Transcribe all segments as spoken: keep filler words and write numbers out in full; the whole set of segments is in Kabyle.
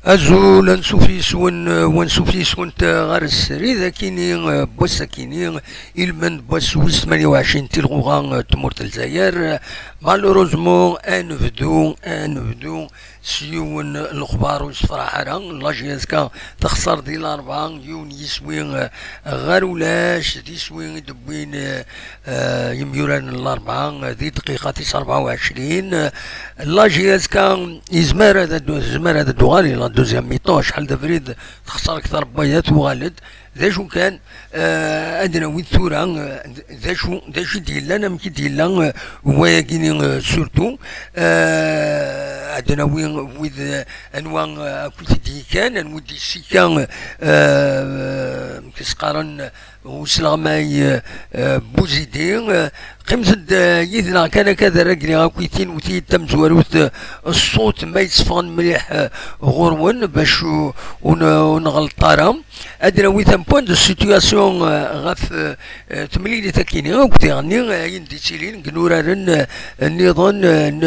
Azul, ansuf yes-wen, wansuf yes-went ɣer srid akini, n wass akini, ilmend n wass wis tmanya u ɛecrin tilɣuɣa n tmurt n Lezzayer. Malheureusement, ad nebdu, ad nebdu s yiwen n lexbar ur nessefraḥ ara. La J S K texṣer di Larebɛa, yiwen yiswi, eh, ɣer ulac, d iswi i d-wwin, eh, eh, yimyuraren n Larebɛa, eh, di dqiqa tis rebɛa u ɛecrin. Eh, la J S K yezmer ad d-, tezmer ad d-tuɣal i la deuxième mi-temps, acḥal d abrid texṣer akter n waya tuɣal-d. D acu kan, eh, ad d-nawi tura, eh, d acu, d acu i d-yellan, amek i d-yella, eh, wayagi-ni, eh, surtout, eh, ad d-nawi wid, eh, anwa, eh, akkit i d-yekkan, anwa i d-yessika, eh, amek i s-qqaren, usleɣmay, eh, eh, Buzidi, eh, qqimet-d, eh, yid-neɣ kan akka d ara gniɣ akk i tin wti tamezwarut, eh, ṣṣut ma yetteffɣen mliḥ, eh, ɣur-wen bac ur, ur n-, ur nɣelṭ ara. Ad d-nawi un point de situation, eh, ɣef, eh, eh, temlilit akini akk diɣenni, eh, ayen d-ittilin deg inuraren, eh, nniḍen, eh, n,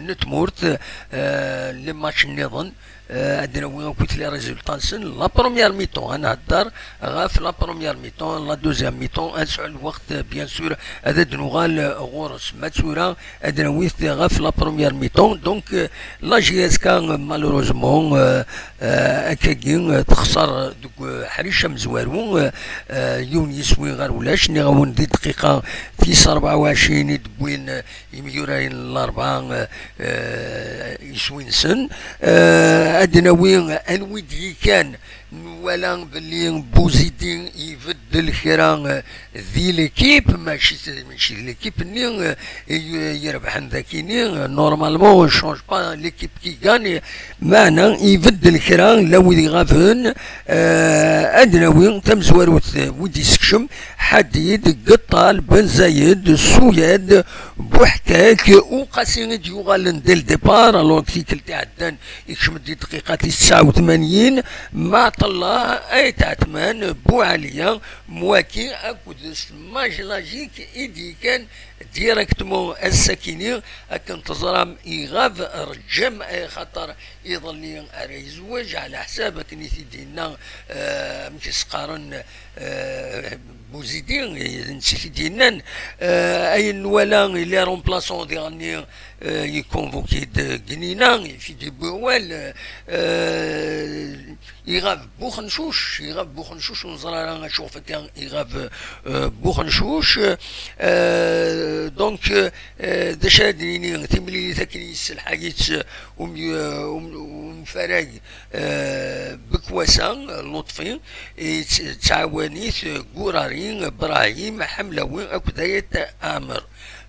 n tmurt, eh, les matchs nniḍen. Eh, ad d-nawi akkit les résultats-nsen. La première mi-temps, ad nhedder ɣef la première mi-temps, la deuxième mi-temps, ad nesɛu lweqt, eh, bien sûr, ad d-nuɣal, eh, ɣur-s. Ma d tura, ad d-nawi ɣef la première mi-temps. Donc, eh, la J S K, eh, malheureusement, eh, eh, akkagi, eh, texṣer deg, eh, ḥric amezwaru, eh, eh, yiwen yiswi ɣer ulac. Nniɣ-awen di dqiqa tis rebɛa u ɛecrin i d-wwin, eh, imyuraren n Larebɛa, eh, eh, iswi-nsen. Eh, ad d-nawi anwi d-yekkan, nwala belli Buzidi ibeddel kra, eh, di l'équipe, mačči, mačči d l'équipe-nni, eh, i, i irebḥen dakini, eh, normalement, on change pas l'équipe qui gagne, meɛna ibeddel kra, la wid iɣaben, eh, ad d-nawi tamezwarut, eh, wid yessekcem, Ḥadid, Geṭṭal, Ben Zayed, Suyad, Buḥkak, Uqasi i d-yuɣalen dès le départ, alors que tikkelt iɛeddan ikcem-d di dqiqa tis tesɛa u tmanyin, Maɛṭellah, Ayt Ɛetman, Buɛaliya, Mwaki akked Smaj Lajik i d-yekkan directement ass-akini. Akken teẓram, iɣab Reǧem, eh, xaṭer iḍelli ara yezweǧ, ɛla ḥsab akken i t-id-yenna, eh, amek i s-qqaren, eh, Buzidi, d netta i t-id-yennan, eh, ayen nwala, il est remplaçant diɣenni, eh, yeconvoqué-d Gnina, i t-id-yewwi awal, eh, iɣab Buxencuc, iɣab Buxencuc, ur neẓri ara acuɣef akka iɣab, eh, Buxencuc. Eh, donc, eh, d acu ara d-nini, timlilit akken yesselḥay-itt, eh, um-, eh, um-, umfarag, eh, Bekwasa, eh, Lutfi, yettɛawan-it, eh, Gurari, Brahim, Ḥemlawi akked Ayt Amer.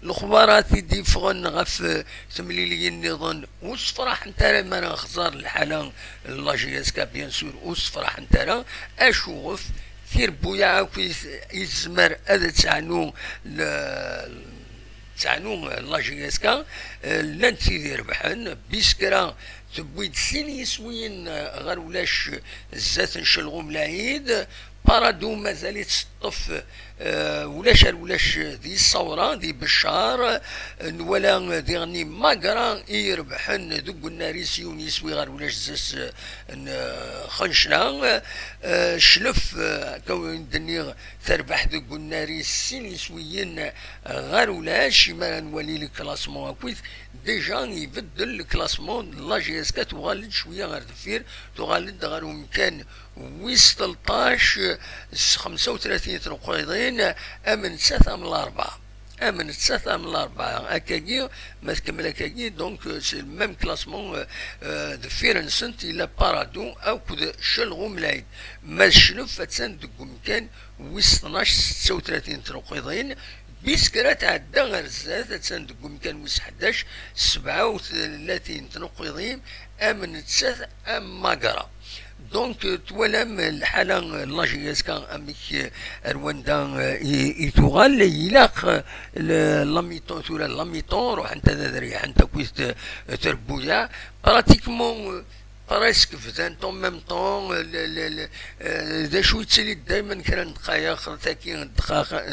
Lexbarat i d-yeffɣen ɣef, eh, temliliyin nniḍen ur ssefraḥent ara mi ara nexẓer lḥala n la J S K, bien sûr, ur ssefraḥent ara. Acuɣef? Tirbuyaɛ akk i, i tezmer ad teɛnu l-, teɛnu la J S K, eh, llant tid irebḥen. Biskra tewwi-d sin yiswiyen, eh, ɣer ulac zdat n Celɣum Lɛid. Parado mazal-itt teṭṭef, eh, ulac ar ulac di Ṣawra, di Beccar. Nwala diɣenni Magra i irebḥen deg unnar-is yiwen yiswi ɣer ulac zdat n, eh, Xencla. Eh, Cclef, eh, akka i d-nniɣ, terbeḥ deg unnar-is sin yiswiyen ɣer ulac. Imi ara nwali le classement akkit, déjà ibeddel le classement n la J S K, tuɣal-d cwiya ɣer deffir, tuɣal-d ɣer umkan wis tleṭṭac s xemsa u tlatin tneqqiḍin, am nettat am Larebɛa. Am nettat am Larebɛa. Akkagi, ma tkemmel akkagi, donc, euh, c'est le même classement, euh, euh, deffir-nsent, yella Parado akked Celɣum Lɛid. Ma d Cclef, attan deg umkan wis tnac, setta u tlatin tneqqiḍin. Biskra tɛedda ar zdat, attan deg umkan wis ḥdac, sebɛa u tlatin tneqqiḍin, am nettat am Magra. Donc, euh, twalam lḥala, euh, n la J S K amek, euh, ar wanda, euh, i, i tuɣal, ilaq, euh, le, la mi-temps, tura la mi-temps, ruḥent ad, ad reyḥent akkit, euh, trebbuyaɛ. Pratiquement, euh, presque bdant en même temps, euh, le, le, le, euh, d acu yettili daymen kra n ddqayeq, tagi, dqaqa-,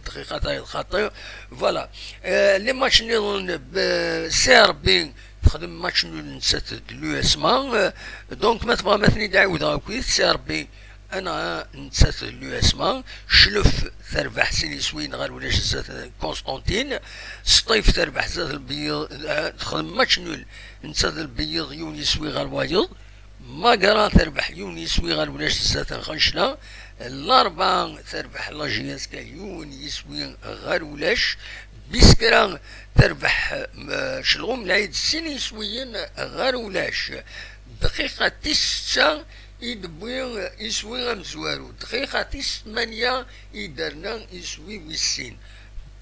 dqiqa tayeḍ xaṭi. Voilà. Euh, les matchs nniḍen, euh, C R B, texdem match nul nettat d l'U S M A. Donc ma tebɣam ad ten-id-ɛiwdeɣ akkit, si Rebbi, anɣa nettat d l'U S M A, Clef terbeḥ sin yiswiyen ɣer ulac zdat Constantine, Sṭif terbeḥ zdat Lbeyyiḍ, eh, texdem match nul nettat d Lbeyyiḍ yiwen yiswi ɣer wayeḍ, Magra terbeḥ yiwen yiswi ɣer ulac zdat n Xencla, Larebɛa terbeḥ la J S K yiwen yiswi ɣer ulac, Biskra terbeḥ, eh, Celɣum Lɛid sin yiswiyen ɣer ulac. Dqiqa tis setta i d-wwi iswi amezwaru, dqiqa tis tmanya i d-terna iswi wis sin.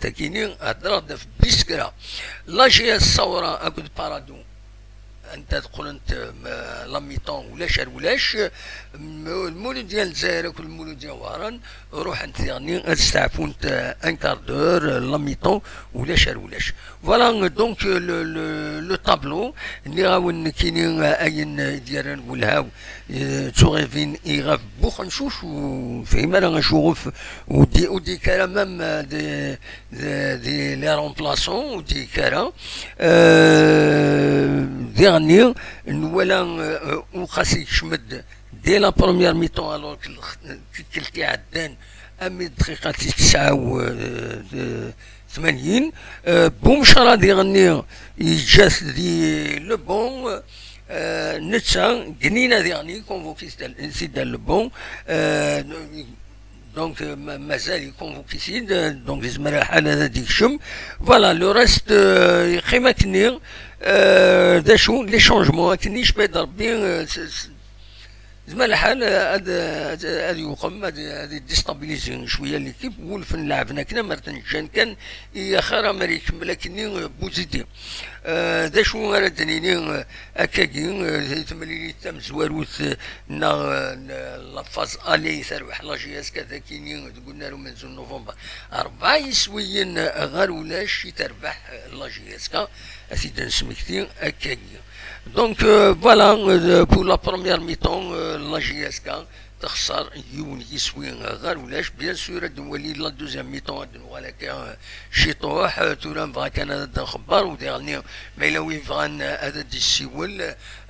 Takini heddreɣ-d ɣef Biskra. La J S Sawra akked Parado, anta qqlent, eh, la mi-temps ulac ar ulac. M-, Lmuludya n Lezzayer akked Lmuludya Wehran ruḥent diɣenni ad steɛfunt, eh, un quart d'heure, eh, la mi-temps ulac ar ulac. Voilà donc, eh, le, le, le tableau. Nniɣ-awen nekkini, eh, ayen i d-yerran deg welhaw, eh, d tuɣibin iɣef Buxencuc ur fhim ara acuɣef ur d-, ur d-yekki ara même, eh, des, des, des, les remplaçants, ur d-yekki ara. Euh, diɣenni, nwala, euh, Uqas yekcem-d dès la première mi-temps, alors que lx-, tikkelt iɛeddan, armi d dqiqa tis tesɛa u, euh, tmanyin. Euh, Bumecra diɣenni, yeǧǧa-t di le banc, euh, netta, Gnina diɣenni, convoqué-t-id le banc, euh, Donc, euh, ma-, mazal iconvoqué-t-id, euh, donc yezmer lḥal ad d-yekcem. Voilà, le reste, euh, yeqqim akkenni, euh, d acu, les changements, akkenni yecba-d Rebbi, euh, s-, s-, yezmer lḥal, euh, ad, ad, ad yuqem, ad, ad déstabiliser cwiya l'équipe, wulfen leɛben akken amer ten-ǧǧan kan, i axir amer ikemmel akkenni, euh, Bouzidi. Euh, d acu ara d-nini, euh, akkagi, euh, di temlilit tamezwarut, euh, neɣ, euh, n-, la phase aller terbeḥ la J S K dagini deg unnar umenzu n novembre, rebɛa yiswiyen ɣer ulac i terbeḥ, euh, la J S K, ad t-id-nesmekti akkagi. Donc, euh, voilà, euh, pour la première mi-temps, euh, la J S K texṣer yiwen yiswi ɣer ulac. Bien sûr, ad nwali la deuxième mi-temps, ad nuɣal akka, euh, ciṭuḥ. Euh, tura nebɣa kan ad d-nxebber, u diɣenni ma yella wi bɣan, euh, ad d-yessiwel,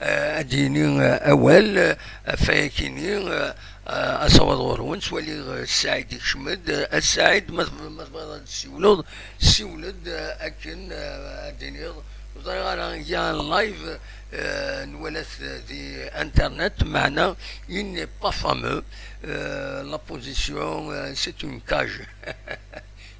euh, ad d-yini, euh, awal, euh, ɣef wayakini, euh, euh, asawaḍ ɣur-wen, ttwaliɣ, euh, Saɛid ikcem-d. Euh, a Saɛid, ma teb-, ma tebɣiḍ ad d-ssiwleḍ, ssiwel-d, euh, akken, euh, ad d-iniḍ. Ur ẓriɣ ara, il y a un live, euh, nwala-t di internet, meɛna il n'est pas fameux. Euh, la position, euh, c'est une cage.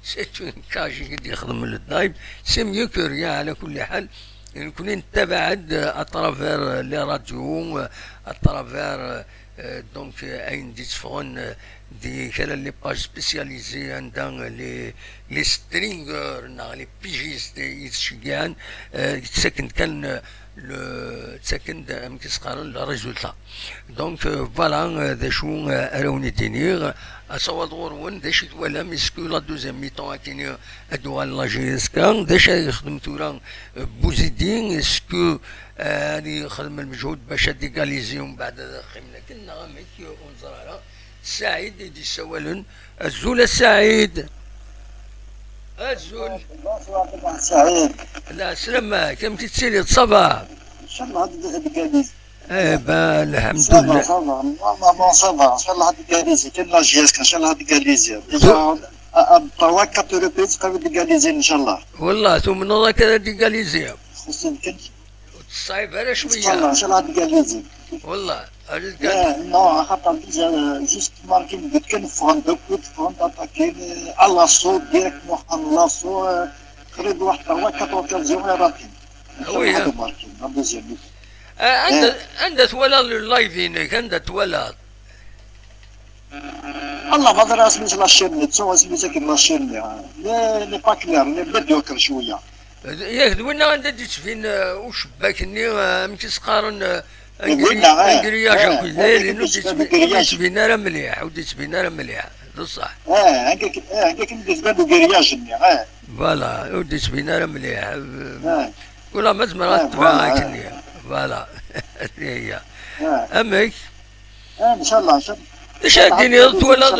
C'est une cage i d-yexdem le live. C'est mieux que rien, ɛla kulli ḥal. Nekkni nettabaɛ-d, euh, à travers, euh, les radios, euh, à travers, euh, euh, donc, euh, ayen d-itteffɣen, euh, di kra n les pages spécialisées, anda, euh, les, les stringers neɣ les pigistes i ttceggiɛen, euh, ttaken-d kan, euh, le, ttaken-d, amek i s-qqaren, le résultat. Donc, euh, voilà, euh, d acu, euh, ara wen-id-iniɣ. Asawaḍ ɣur-wen, d acu i twalam? Est-ce que la deuxième mi-temps akkin ad d-tuɣal la J S K? D acu ara yexdem tura, euh, Bouzidi? Est-ce que, euh, ad yexdem lmeǧhud bac ad d-égaliser, umbeɛd ad qqimen akken, neɣ amek? Ur neẓri ara. Saɛid i d-yessawalen. Azul a Saɛid. Azul. Bonsoir, a Saɛid. Lɛeslama-k, amek i tettiliḍ, ça va? Inchallah ad d-égaliser. Eh ben, ça va, lḥemdullah. Ça va. Normalement, ça va. Inchallah ad d-égaliser. Kan la J S K, inchallah ad d-égaliser. Déjà, à, à trois, quatre reprises, qrib ad d-égaliser, inchallah. Wallah, tumneḍ akka ad d-égaliser? Xeṣṣen kan. Ur teṣṣɛib ara cwiya. Inchallah, inchallah ad d-égaliser. Wallah, ad d-égaliser. Eh, non, axaṭer déjà, euh, juste markin, kan ffɣen-d akk, ffɣen-d attaquer, euh, à l'assaut, directement à l'assaut, euh, qrib waḥed trois, quatre occasions i ratin. Ah oui, hein. Markin, la deuxième mi-temps. Ah, anda, eh, anda twalaḍ le live-inek? Anda twalaḍ? Allah, ma ẓriɣ asmi-s la chaîne, ttuɣ asmi-s akken la chaîne, n'est, n'est pas clair, n'est médiocre cwiya. Yak d winna anda d-yettbin, uh, ucebbak-nni, uh, amek i s-qqaren, uh, d winna, eh, un grillage, eh, akked, eh, ur d-yettbin, ur d-yettbin ara mliḥ, ur d-yettbin ara mliḥ, d ṣṣeḥ. Eh, anga k-, eh, anga akken d-yettban ugrillage-nni, eh. Voilà, ur d-yettbin ara mliḥ. Eh. Ula ma zemreɣ ad tebɛeɣ akken-nni. Voilà. Hiya. Eh. Amek? Eh, inchallah, inchallah. D acu ara d-tiniḍ, twalaḍ,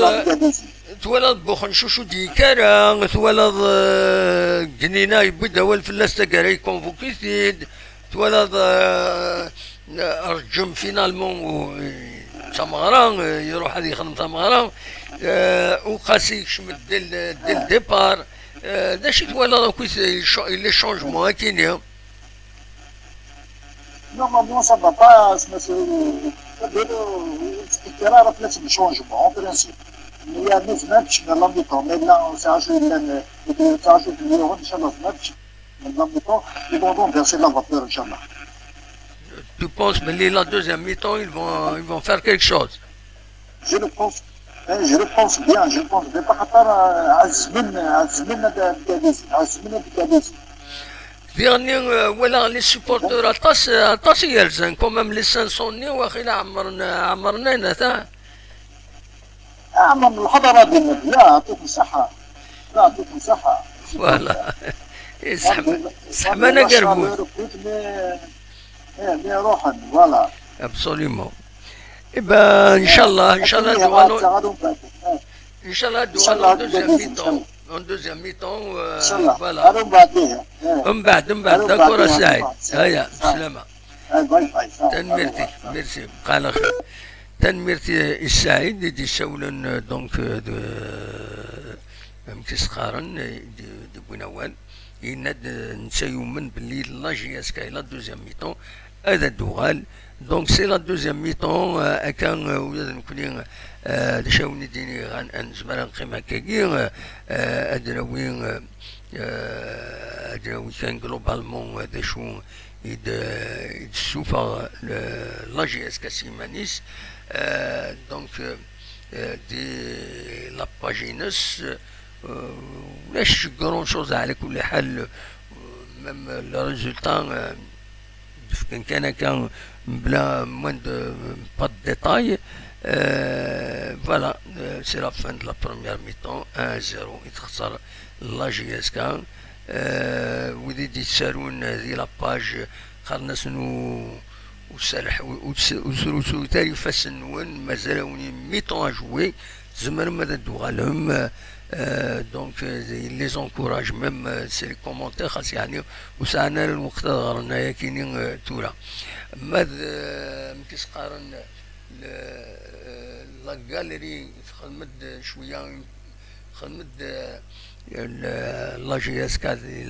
twalaḍ Buxencuc ur d-yekki ara, twalaḍ, eh, Gnina yewwi-d awal fell-as taggara, yekkunvuki-t-id, Twalaḍ, euh, rǧem finalement, euh, d tameɣra, euh, iruḥ ad yexdem tameɣra, euh, Uqasi yekcem-d dès le, dès le départ. Euh, d acu i twalaḍ akk i t-, les cha-, les changements akini? Normalement, ça va pas, je me suis, c'est-à-dire, euh, il y a un changement, en principe. Mais il y a neuf matchs dans la mi-temps. Maintenant, ça joue, ça joue, ça joue, ça joue, ça joue, ça joue, ils vont renverser la vapeur, Inch'Allah. Tu penses, mais la deuxième mi-temps, ils vont, ils vont faire quelque chose. Je le pense, hein, je le pense bien, je le pense bien. Par rapport à, à Zmen, à Zmen de, de, à Zmen de, de. Dernier, euh, voilà, les supporters, aṭas, aṭas i yerzan, quand même, les cinq cents-nni, waxila ɛemmren, ɛemmren ayen, ata. Ah, من الحضارة دي النبي. لا، يعطيكم الصحة. لا، يعطيكم الصحة. Voilà. Seḥman agergur. Voilà. Absolument. Eh ben, Inch'Allah, Inch'Allah, Inch'Allah, en deuxième mi-temps. En deuxième mi-temps, euh, voilà. D'accord, Saïd. Aya, salama. Tanemmirt-ik, merci. Bqaw ɛla xir. Tanemmirt i, i Saïd i d-issawlen, euh, donc, euh, d, euh, amek i s-qqaren, i d-, d-wwin awal. Yenna-d, euh, netta yumen belli la J S K, la deuxième mi-temps, ad d-tuɣal. Donc, c'est la deuxième mi-temps, euh, akka, euh, ula d nekkni, euh, d acu ara wen-d-iniɣ, ad nezmer ad neqqim akkagi, euh, euh, ad nawi, euh, euh, ad nawi kan globalement, euh, d acu i d-, i d-tessufeɣ, euh, la J S K s yiman-is. Euh, donc, euh, euh, di la page-ines, euh, ulac grand chose, ɛla kulli ḥal, euh, même le résultat, euh, d-fkan kan akka, mebla, moins de, pas de détails. Euh, voilà, euh, c'est la fin de la première mi-temps, un zéro i texser la J S K. Euh, wid i d-yettarun di la page, qqaren-asen u-, ur serreḥ-, ur, ur s-, ur srusuyet ara ifassen-nwen, mazal-awen mi-temps à jouer, tzemrem ad d-tuɣalem. Euh, donc, euh, les encourage même, euh, c'est les commentaires, xas yeɛni ur sɛan ara lweqt ad ɣren ayakini, euh, tura. Ma d, euh, amek i s-qqaren, le, euh, la galerie, texdem-d cwiya, texdem-d, euh, le, la J S K di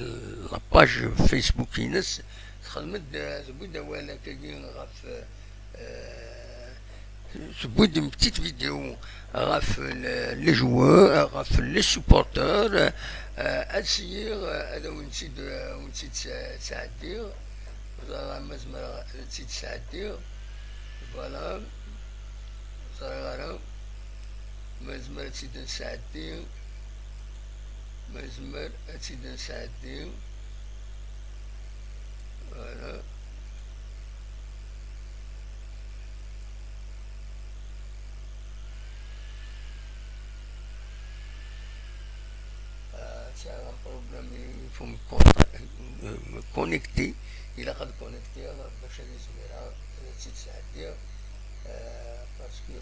la page Facebook-ines, texdem-d, euh, tewwi-d awal akkagi ɣef, euh, tewwi-d une petite vidéo ɣef le, les joueurs, ɣef les supporters, euh, ad syiɣ, euh, ad awen-tt-id, ad awen-tt-id-sɛeddiɣ. Ẓriɣ ma zemreɣ ad tt-id-sɛeddiɣ. Voilà. Ẓriɣ ara ma nezmer ad tt-id-nesɛeddi. Ma nezmer ad tt-id-nesɛeddi. Voilà. Ah, sɛiɣ un problème, il faut me con-, me connecter. Ilaq ad connecter bac ad izmireɣ ad tt-id-sɛeddiɣ. Ah, parce que,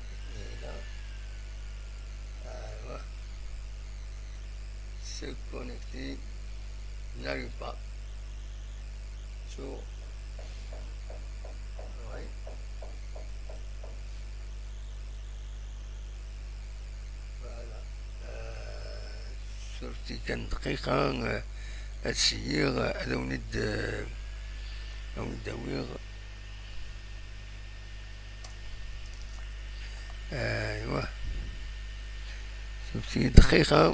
ah, se connecter, n'arrive pas. So, ouais. Voilà. Euh, surti kan dqiqa, euh, ad syiɣ, euh, ad awen-id, euh, ad awen-id-awiɣ. Aywa. Surti dqiqa.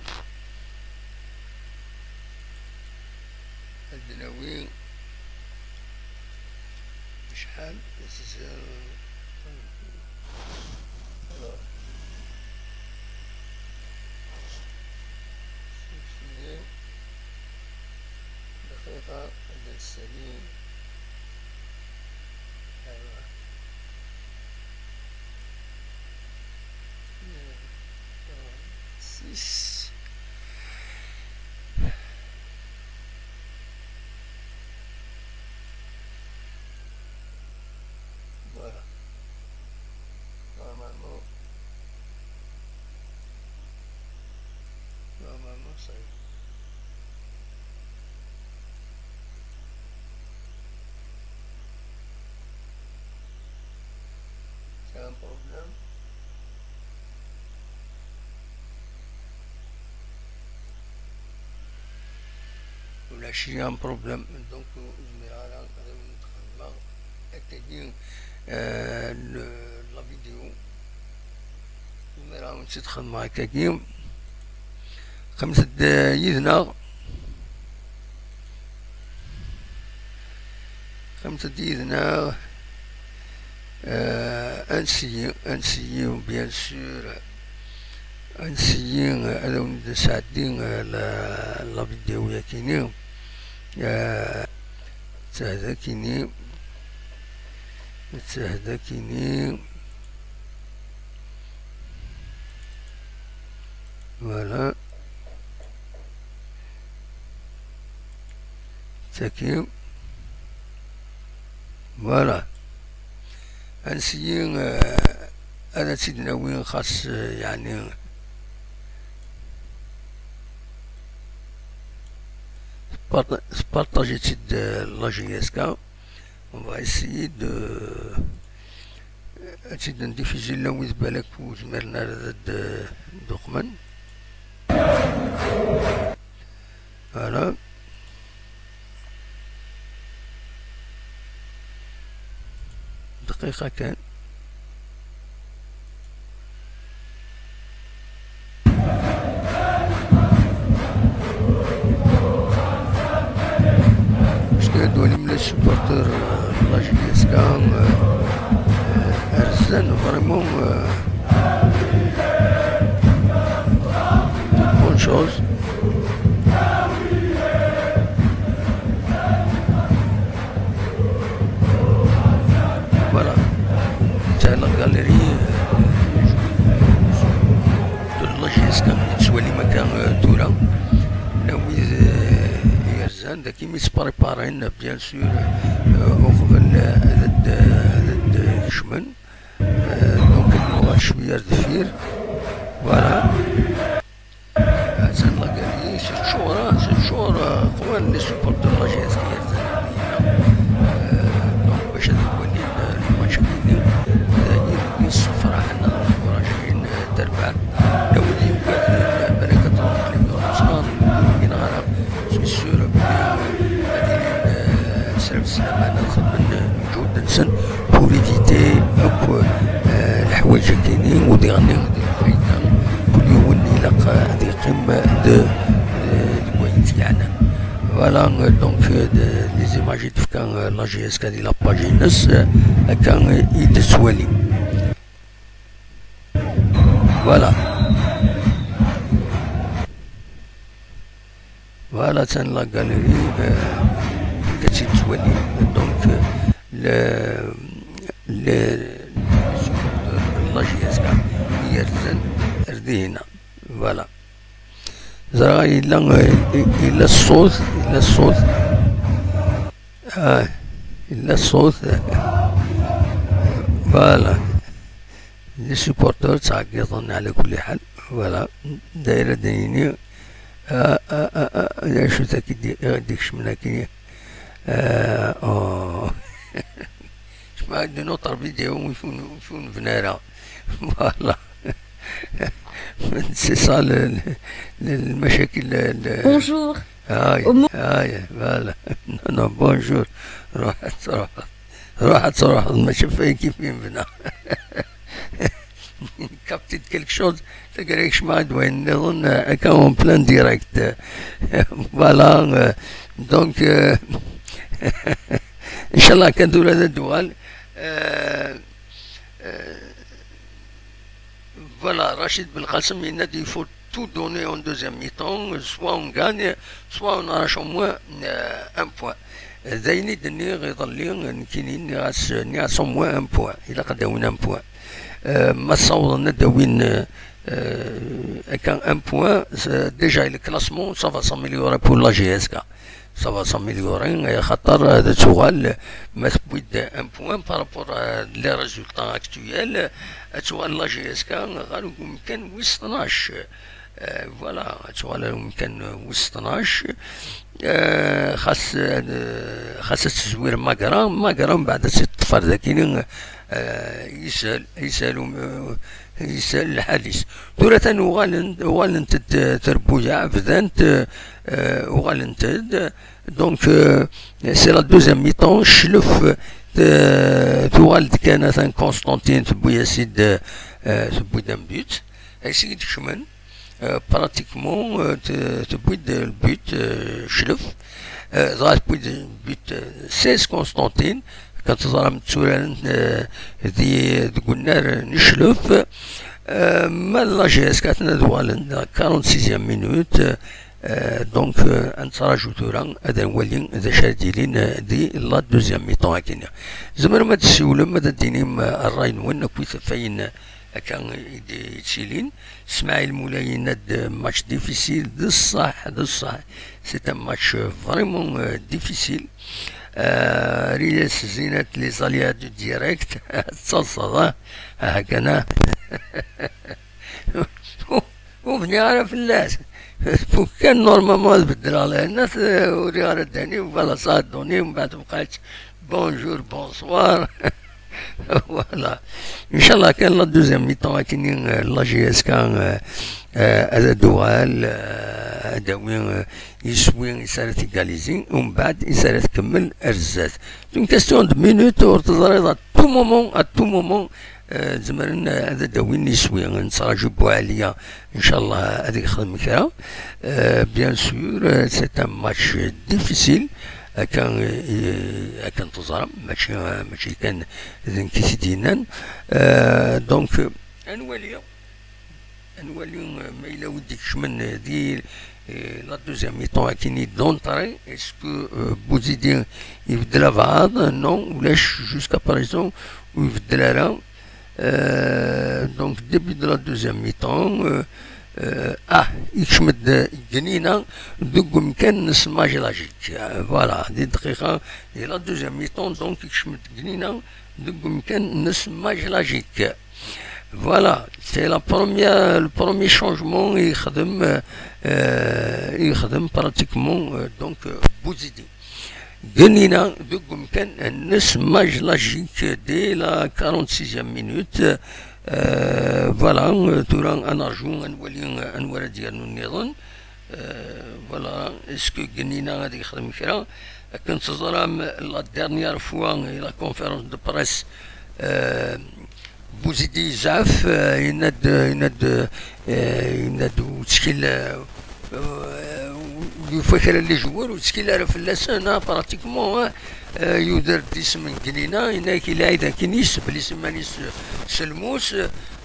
Ad d-nawi acḥal, alors, dqiqa, ad d-nsali. Aywa. Six. Voilà. Normalement, normalement, ça y est. Problème. Ulac un problème. Donc, ur zmireɣ ara ad awen-d-xedmeɣ akkagi, euh, le, la vidéo. Ur zmireɣ ad awen-tt-id-xedmeɣ akkagi. Qqimet-d, euh, yid-neɣ. Qqimet-d yid-neɣ. Euh, ad nessigi, ad nessigi, bien sûr, ad nessigi, euh, ad awen-d-nesɛeddi, euh, la, la vidéo-yakini. Euh, d tahda-kini, d tahda-kini. Voilà. Tagi. Voilà. Ad nessigi, euh, ad tt-id-nawi xas, euh, yeɛni, tpart-, tpartajiḍ-tt-id, euh, la J S K. On va essayer de, ad tt-id-ndiffizi llan wid balak ur zmiren ara ad d-, d-uqmen. Voilà. Dqiqa kan. Parce que d walim les supporters, euh, de la J S K, euh, euh, rzan vraiment, euh, bonne chose. Voilà. C'est la galerie, euh, de la J S K, tettwalim akka, euh, tura. Llan wid, euh, yerzan, dagi mi ttpréparen, bien sûr, euh, uqbel, euh, ad, ad, ad kecmen. Euh, donc, nuɣal cwiya ar deffir. Voilà. Atan la galerie, c'est toujours, hein, c'est toujours, euh, qwan les supporters de la J S K. Euh, donc, bac ad walin, euh, le match-nni, dagi, yessefraḥen, encouragin, euh, terbaɛt. Lawin yugaden, euh, balak ad truḥ Ligue Nationale, ur ugin ara, c'est sûr, belli, euh, ad ilin, euh, s lefs laman, ad xedmen, euh, lǧehd-nsen pour éviter akk, euh, leḥwayeǧ-agi-nni, u diɣen di lfayda, kul yiwen ilaq ad yeqqim d, euh, deg wayen t-yeɛnan. Voilà, euh, donc, euh, de, les images i d-tefka, euh, la J S K di la page-ines, euh, akka, euh, i d-tettwalim. Voilà. Voilà, atan la galerie, euh, que tu vois, donc, euh, le, le, la J S K, yerzan ar dihina. Voilà. Ẓriɣ yella, euh, yella ṣṣut, yella ṣṣut. Ah, yella ṣṣut. Voilà. Les supporters ttɛeggiḍen ɛla kulli ḥal. Voilà. Dayra d-nini. Ah, ah, ah, ah, d acu-t akkin i d-ikecmen akkin? Ah, oh. Jmaɛ d une autre vidéo, ur fen-, ur fen-, ur nebni ara. Voilà. C'est ça le, le, le, le macakil, le, le... Bonjour. Ah, ah, voilà. Non, non, bonjour. Ruḥ, ruḥ. Ruḥ ad truḥeḍ, mačči f ayen kif yebna. Capté-d quelque chose, taggara kecmeɣ-d wayen nniḍen, euh, akka en plein direct. Voilà, euh, donc, euh, inchallah kan tura ad d-uɣal. Euh, euh, Voilà, Rachid Belkacem yenna-d, il faut tout donner en deuxième mi-temps, soit on gagne, soit on arrache au moins, euh, un point. D ayen i d-nniɣ iḍelli, nekkini nniɣ-as, nniɣ-as au moins un point, ilaq ad d-awin un point. Euh, ma ssawḍen ad d-awin, euh, euh, akka un point, c'est déjà le classement, ça va s'améliorer pour la J S K. Ça va s'améliorer, axaṭer ad tuɣal, ma tewwi-d un point par rapport à les résultats actuels, ad tuɣal la J S K ɣer umkan wis tnac. Euh, voilà, ad tuɣal ɣer umkan wis tnac. Euh, xas, euh, xas ad tezwir Magra, Magra mbeɛd ad tt-teṭṭef ɣer dakini, eh, yeshel, yeshel um-, yeshel lḥal-is. Tura atan uɣalent, uɣalent-d, eh, trebbuyaɛ, bdant, eh, eh, uɣalent-d. Donc, eh, c'est la deuxième mi-temps, Cclef, eh, tuɣal-d kan atan Constantine, tewwi-as-id, eh, tewwi-d un but. Ass i d-kecmen, eh, pratiquement, eh, te-, tewwi-d le but, eh, Cclef. Eh, dɣa tewwi-d le but, eh, seize Constantine. Kan teẓram tturaren, eh, di, deg unnar n Cclef. Eh, ma d la J S K aten ad uɣalen, quarante-sixième minute. Eh, donc, eh, ad nettraǧu tura, ad nwali d acu ara d-yilin, eh, di la deuxième mi-temps akkin. Tzemrem ad d-tessiwlem, ad d-tinim, eh, ṛṛay-nwen, akkit ɣef wayen akka i d-yettilin. Smaɛil Mulay yenna-d, eh, match difficile, d ṣṣeḥ, d ṣṣeḥ. C'est un match, eh, vraiment, eh, difficile. Eh, Riles Zinat, les aléas du direct, d taḍsa, ah, ah, kan, ah. Ur bniɣ ara fell-as. Kan normalement ad beddleɣ lehna, uriɣ ara ddani, voilà, ça a donné, mbeɛd bqaɣ bonjour, bonsoir. Voilà. Inchallah kan la deuxième mi-temps akini, eh, la J S K, eh, eh, ad d-tuɣal, eh, ad d-tawi, eh, iswi is ara tegalizi, umbeɛd is ara tkemmel ar zdat. C'est une question de minutes, ur teẓriḍ, à tout moment, à tout moment, eh, zemren, eh, ad d-awin iswi. Nettraǧu Buɛaliya, inchallah, ad yexdem kra. Eh, bien sûr, eh, c'est un match difficile. Akka, eh, akken teẓram, mačči, eh, mačči kan d nekk i t-id-yennan. Eh, donc, eh, ad nwali, ad nwali, eh, ma yella wi d-ikecmen, eh, di, eh, la deuxième mi-temps akini d'entrée. Est-ce que, eh, Bouzidi ibeddel abɛaḍ? Non, ulac, jusqu'à présent ur ibeddel ara. Euh, donc, début de la deuxième mi-temps, euh, euh, ah, ikcem-d Gnina deg umkan-nnes Majlagic. Euh, voilà, di dqiqa, di la deuxième mi-temps, donc, ikcem-d Gnina deg umkan-nnes Majlagic. Voilà, c'est la première, le premier changement i yexdem, euh, euh, i yexdem pratiquement, euh, donc, euh, Bouzidi. Gnina deg umkan-nnes Majlagic dès la quarante-sixième minute. Euh, voilà, euh, tura ad nerju, ad nwali, euh, anwa ara d-yernun nniḍen. Euh, voilà, est-ce que Gnina ad yexdem kra? Akken teẓram, la dernière fois, la conférence de presse, euh, Bouzidi yezɛef, eh, yenna-d, yenna-d, eh, yenna-d ur ttkil, eh, eh, yufa kra n les joueurs, ur ttkil ara fell-asen, ah, pratiquement, ah, eh, yuder-d isem n Gnina, yenna-ak ilɛid akin yesseblis iman-is s lmus,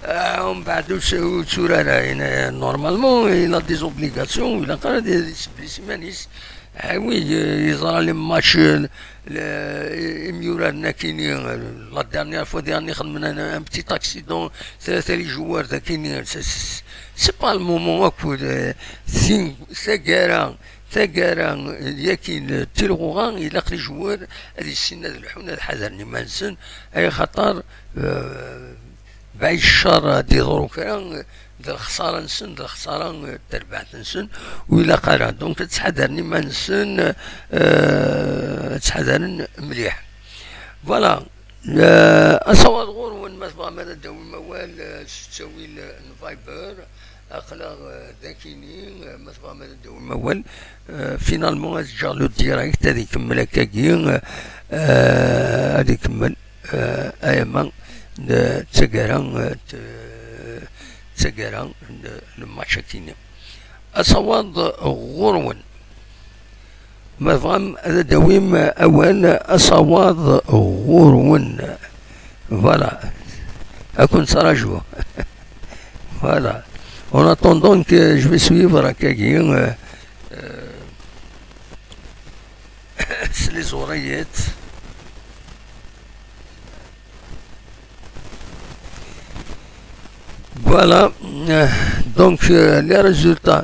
ah, umbeɛd ur s-, ur tturar ara, yenna, normalement, il a des obligations, ilaq ara ad yesseblis iman-is. Ah oui, eh, yeẓra les matchs, eh, le, imyurar-nni akini, eh, la dernière fois dernier xedmen un, un petit accident, tlata les joueurs akini, c'est, c'est, c'est pas le moment akk, eh, sin, taggara, taggara, eh, yakin, eh, tilɣuɣa, ilaq les joueurs ad issinen ad lḥun, ad ḥadren iman-nsen, ay xaṭer, eh, Baɛid ccer ad d-iḍru kra, d lexṣara-nsen, d lexṣara n terbaɛt-nsen, ur ilaq ara. Donc, ad ttḥadaren iman-nsen, eh, ad ttḥadaren mliḥ. Voilà. Eh, asawaḍ ɣur-wen, ma tebɣam ad d-tawim awal, eh, s ttawil n Viber, aql-aɣ, eh, dakini, eh, ma tebɣam ad d-tawim awal. Eh, finalement, ad ǧǧeɣ le direct, ad ikemmel akkagi, eh, ad ikemmel. Eh, ayama d taggara, eh, d taggara n lmatch akini. Asawaḍ ɣur-wen. Ma tebɣam ad d-tawim awal, asawaḍ ɣur-wen. Voilà. Ad ken-ttṛajuɣ. Voilà. En attendant que je vais suivre akkagi, euh, euh, s les oreillettes. Voilà. Euh, donc, euh, les résultats.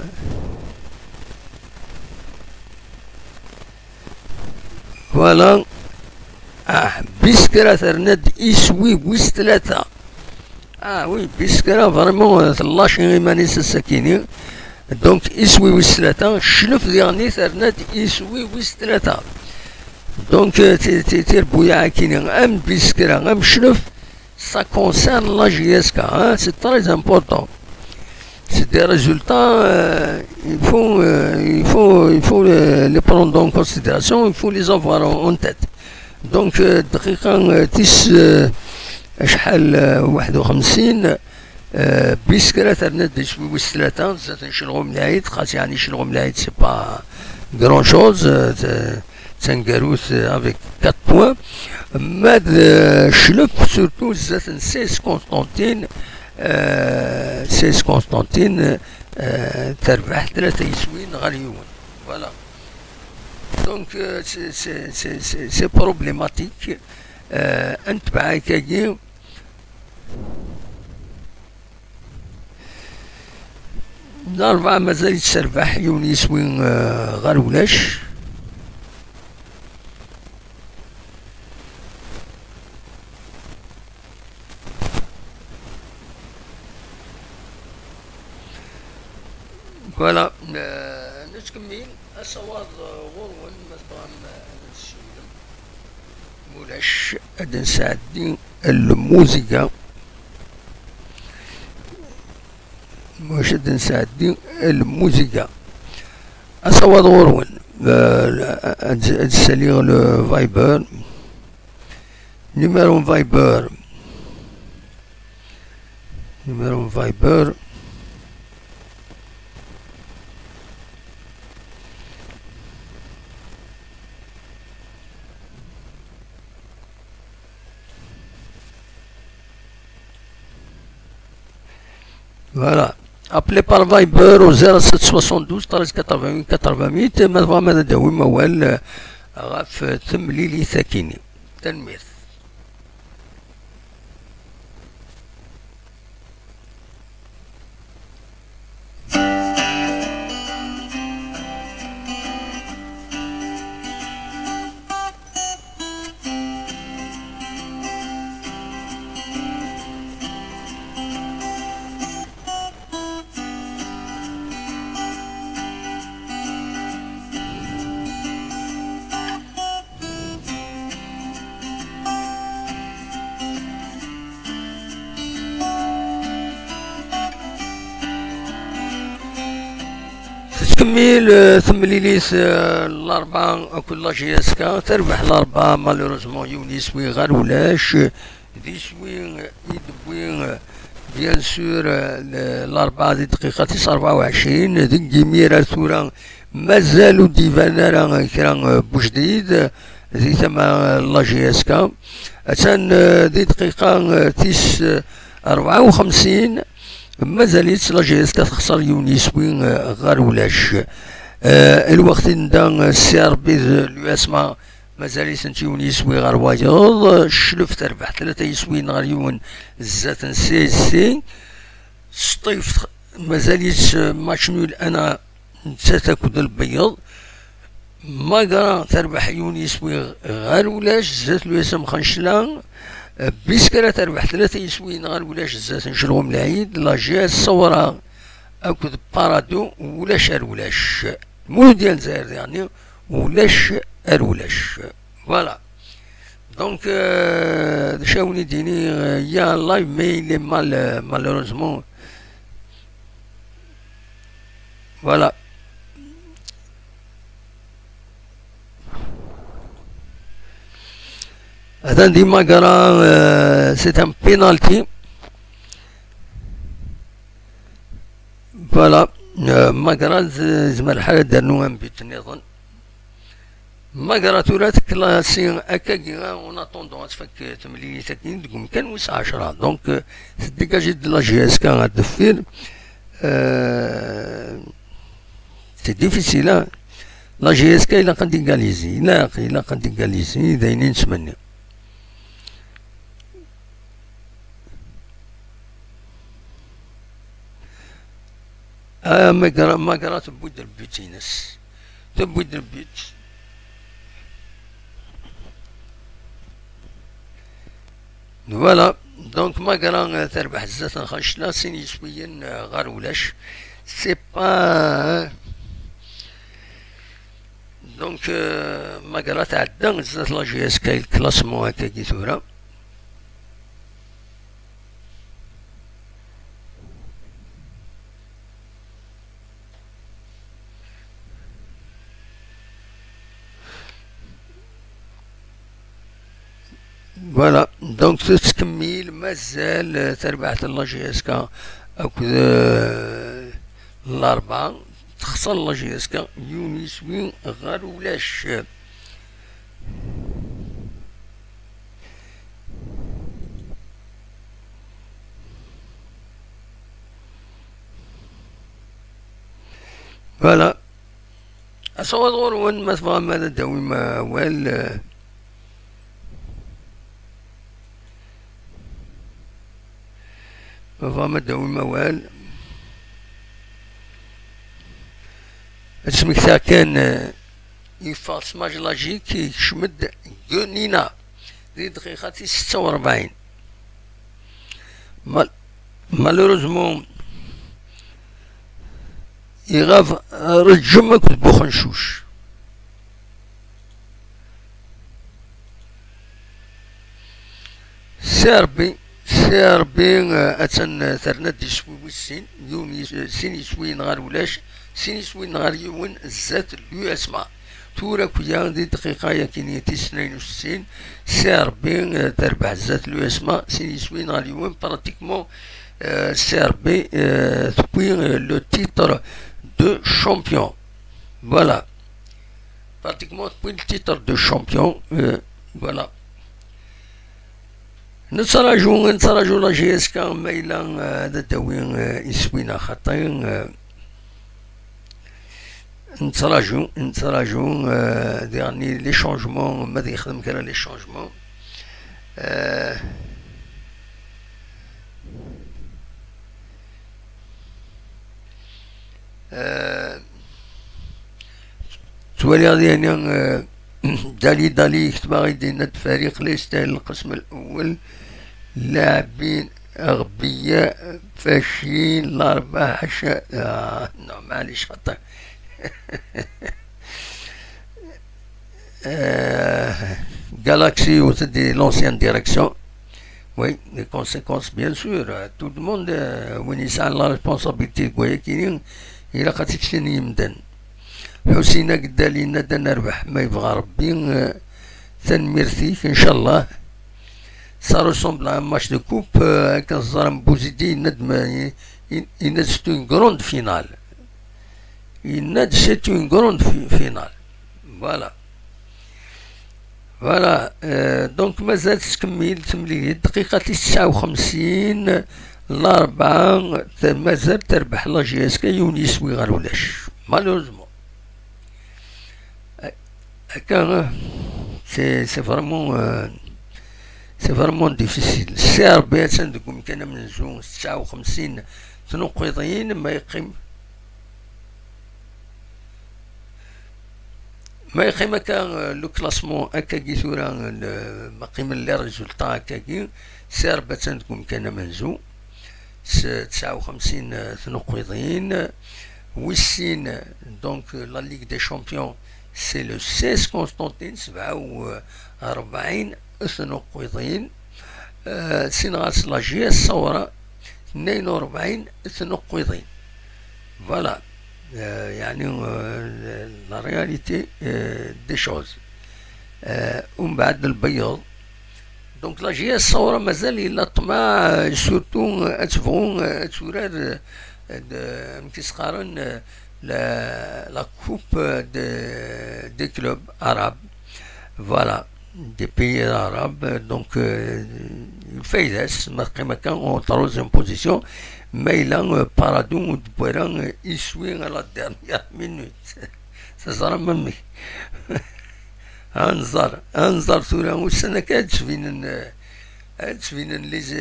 Voilà. Ah, Biskra terna-d iswi wis tlata. Ah oui, Biskra vraiment, euh, tlaci iman-is ass-akini. Donc, iswi wis tlata, Cclef diɣen terna-d iswi wis tlata. Donc, euh, ti- ti- tirebbuyaɛ-agi-nni, am Biskra, am Clef, ça concerne la J S K, hein, c'est très important. C'est des résultats, euh, il faut, euh, il faut, il faut les, les prendre en considération, il faut les avoir en, en tête. Donc, euh, دقيقة, euh, tis, euh, شحال, euh, واحد وخمسين, euh, Biskra terna-d iswi wis tlata, zdat n Celɣum Lɛid, xas yeɛni Celɣum Lɛid, c'est pas grand chose, euh, t- tangarut, euh, avec quatre points. Ma d, euh, Chlep, surtout, zdat n Seyes Constantine, euh, Seyes Constantine, euh, terbeḥ tlata yiswin ɣer yiwen. Voilà. Donc, euh, c'est, c'est, c'est, c'est, c'est problématique. Euh, ad netbeɛ akkagi. Larebɛa mazal-itt terbeḥ yiwen yiswi, euh, ɣer ulac. Voilà, euh, nettkemmil asawaḍ, euh, ɣur-wen ma tebɣam, euh, ad tessiwlem. Mulac ad nesɛeddi lmuziga. Mulac ad nesɛeddi lmuziga. Asawaḍ ɣur-wen. Euh, ad ad ssaliɣ le Viber. Numéro Viber. Numéro Viber. Voilà. Appelez par Viber au zéro sept soixante-douze treize quatre-vingt-huit quatre-vingt-huit. Ma tebɣam ad d-tawim awal, euh, ɣef temlilit-agi-nni. Tanemmirt. Tettkemmil, euh, temlilit, euh, Larebɛa akked la J S K. Terbeḥ Larebɛa, malheureusement, yiwen yiswi ɣer ulac. D iswi i d-tewwi, bien sûr, Larebɛa di dqiqa tis rebɛa u ɛecrin. Deg imir ar tura mazal ur d-iban ara kra n ujdid di tama n la J S K. Atan di dqiqa tis rebɛa u xemsin, mazal-itt la J S K texṣer yiwen yiswi ɣer ulac. Lweqt i nda Si Rebbi d l'U S M A, mazal-itent yiwen yiswi ɣer wayeḍ. Cclef terbeḥ tlata yiswiyen ɣer yiwen zdat n C S C. Sṭift mazal-itt match nul ana nettat akked Lbeyyeḍ. Magra terbeḥ yiwen yiswi ɣer ulac zdat n l'U S M Xencla. Biskra terbeḥ tlata yiswiyen ɣer ulac zdat n Celɣum Lɛid. La J S Ṣewra akked Parado ulac ar ulac. Muludya n Lezzayer daɣen ulac ar ulac. Voilà. Donc, euh, d acu i wen-d-ini, euh, il y a un live, mais il est mal, euh, malheureusement. Voilà. Atan di Magra, euh, c'est un penalty. Voilà. Euh, Magra, z- zmer lḥal ad d-rnu un but nniḍen. Magra tura teklasi akkagi, en attendant ad tfak temlilit-agi deg umkan wis ɛecṛa. Donc, euh, tedégage-d la J S K ar deffir. Euh, c'est difficile, hein. La J S K ilaq ad égaliser. Ilaq, ilaq ad égaliser, d ayen i nettmenni. Ah, Magra, Magra tewwi-d le but-ines. Tewwi-d le but. Voilà. Donc, Magra, euh, terbeḥ zdat n Xencla, sin yiswiyen, euh, ɣer ulac. C'est pas, hein. Donc, euh, Magala tɛedda zdat la J S K, le classement akkagi tura. Voilà, donc tettkemmil, mazal, euh, tarbaɛt n la J S K akked, euh, Larba, texṣer la J S K, yiwen yiswi ɣer ulac. Voilà. Asawaḍ ɣur-wen, ma tebɣam ad d-tawim awal, euh, ma tebɣam ad d-tawim awal. Ad smektaɣ kan, euh, yeffeɣ Smaj Lajik, yekcem-d Gunina di dqiqa tis setta u rebɛin. Mal-, malheureusement, iɣab Reǧem akked Buxencuc. Si Ṛebbi, si Ṛebbi, eh, attan, eh, terna-d iswi wis sin, yiwen yis-, eh, sin yiswiyen ɣer ulac, sin yiswiyen ɣer yiwen, zdat l'U S M A. Tura akk-ya di dqiqa-yagi-nni tis tnayen u settin, si Ṛebbi, eh, terbeḥ zdat l'U S M A, sin yiswiyen ɣer yiwen, pratiquement, eh, si Ṛebbi, eh, tewwi, eh, le titre de champion. Voilà. Pratiquement, tewwi le titre de champion. Euh, voilà. Nettraǧu, nettraǧu la J S K ma yella, euh, ad d-tawi, euh, iswi-nneɣ xaṭi, euh, nettraǧu, nettraǧu, euh, diɣen les changements, ma ad yexdem kra les changements. Euh, آه، تولي غادي هنا، آه، دالي، دالي يكتب غادي يدينا الفريق لا يستاهل القسم الأول، لاعبين أغبياء فاشلين، الأربعة حاشا، آه، نو، معليش، خطأ. آه، Galaxy وتدي l'ancienne direction. Oui, les conséquences, bien sûr. Euh, tout le monde, euh, وين يسعى la responsabilité كويكيني إلا خاطيك شنو يمدن. حسين قدال ينادى نربح ما يبغى ربي. آه، تنميرتيك إن شاء الله. Ça ressemble à un match de coupe, euh, كنزار بوزيدي يناد ما ي-، ي-، يناد c'est une grande finale. يناد c'est une grande fi-، finale. Voilà. Voilà, euh, donc مازال تكمل تمليلية الدقيقة تسعة وخمسين، الأربعة، مازال تربح la J S K يونس ويغار ولاش. Malheureusement. هكا، c'est، c'est vraiment، euh، c'est vraiment difficile. Si Ṛebbi atan deg umkan amenzu تسعة وخمسين تنقيضين ما يقيم ما يقيم هكا، آه، le classement هكاكي ثورة، آه، ما قيمن les résultats هكاكي. Si Ṛebbi atan deg umkan amenzu، س-، تسعة وخمسين، آه، تنقيضين. ويسين، donc، آه، la Ligue des Champions، c'est le seize Constantine، سبعة وأربعين تنقيضين. آه، سين غاس la J S ثورة، اثنين وأربعين تنقيضين. Voilà. آه، يعني، آه، la réalité، آه، des choses. آه، ومن بعد البيض. Donc la J S ثورة مازال إلا طمع، آه، surtout، آه، تبغوا، آه، تورار، آه، د-، مكيسقارن، آه، la، la coupe de، des clubs arabes. Voilà. Des pays arabes, donc, euh, الفايدة ما تقيم كان en troisième position، ما إلا، euh، Paradou ودبويرة، euh، يسوي à la dernière minute. Ça sera même. أنظر، أنظر ثورة والسنة كانت تبين، آه، تبين les،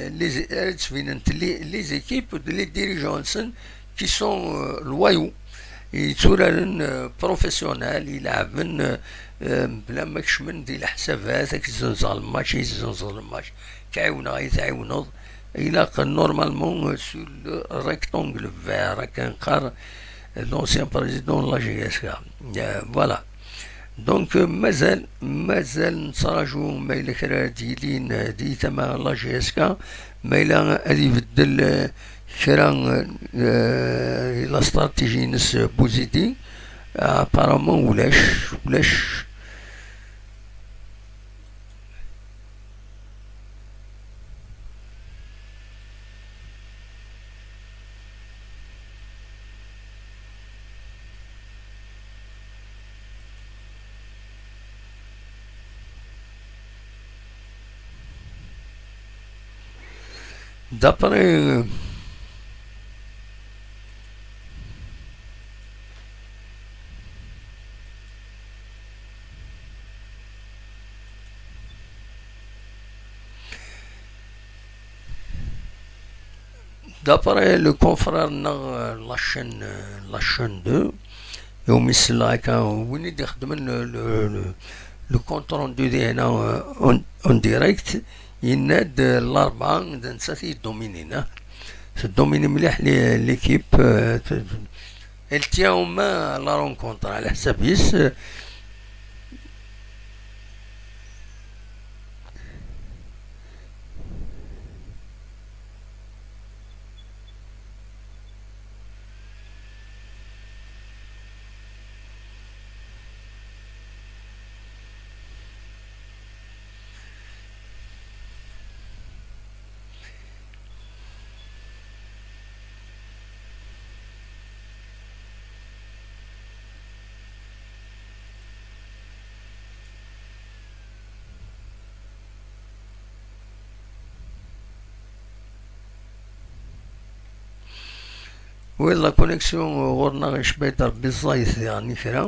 les، تبين les، les équipes، les dirigeants qui sont، euh، loyaux. يتورارن، آه، professionnel، يلعبن، آه، آه، بلا ما كشمن دي الحسابات، هاك يزنزغ الماتش، يزنزغ الماتش، كعاونغ، يتعاونض. إلا ق-، normalement، آه، sur le rectangle vert، كان قار l'ancien président de la J S K. آه، voilà. Donc, euh, mazal, mazal nettraǧu ma yella kra ara d-yilin, euh, di tama n la G S K, ma yella ad ibeddel, euh, kra, euh, la stratégie-ines, euh, Bouzidi. Apparemment, ulac, ulac. D'après, d'après le confrère-nneɣ, euh, la chaîne, euh, la chaîne deux, iwumi selleɣ akka, win i d-ixedmen le, le, le, le compte rendu dihin, euh, en, en direct, yenna-d, euh, Larebɛa d nettat i yeddominin, ah. Teddomini mliḥ li-, l'équipe, euh, t-, elle tient en main la rencontre, ɛla ḥsab-is. Oui, la connexion ɣur-neɣ icba-d Rebbi, ẓẓayet diɣen i kra.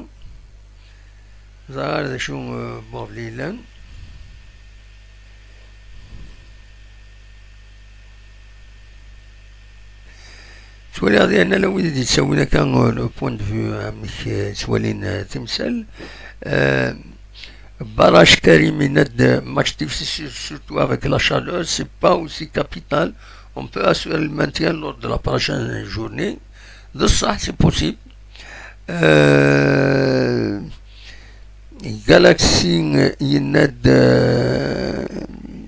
Ẓriɣ d acu, euh, bobli yellan. Ttwaliɣ diɣen ala wid i d-yettawin akka, euh, le point de vue, euh, amek, euh, ttwalin, euh, timsal. Euh, Barrage Karim yenna-d, euh, match difficile, surtout avec la chaleur, c'est pas aussi capital. On peut assurer le maintien lors de la prochaine journée. D ṣṣeḥ, c'est possible. Euh, Galaxy, euh, yenna-d, euh,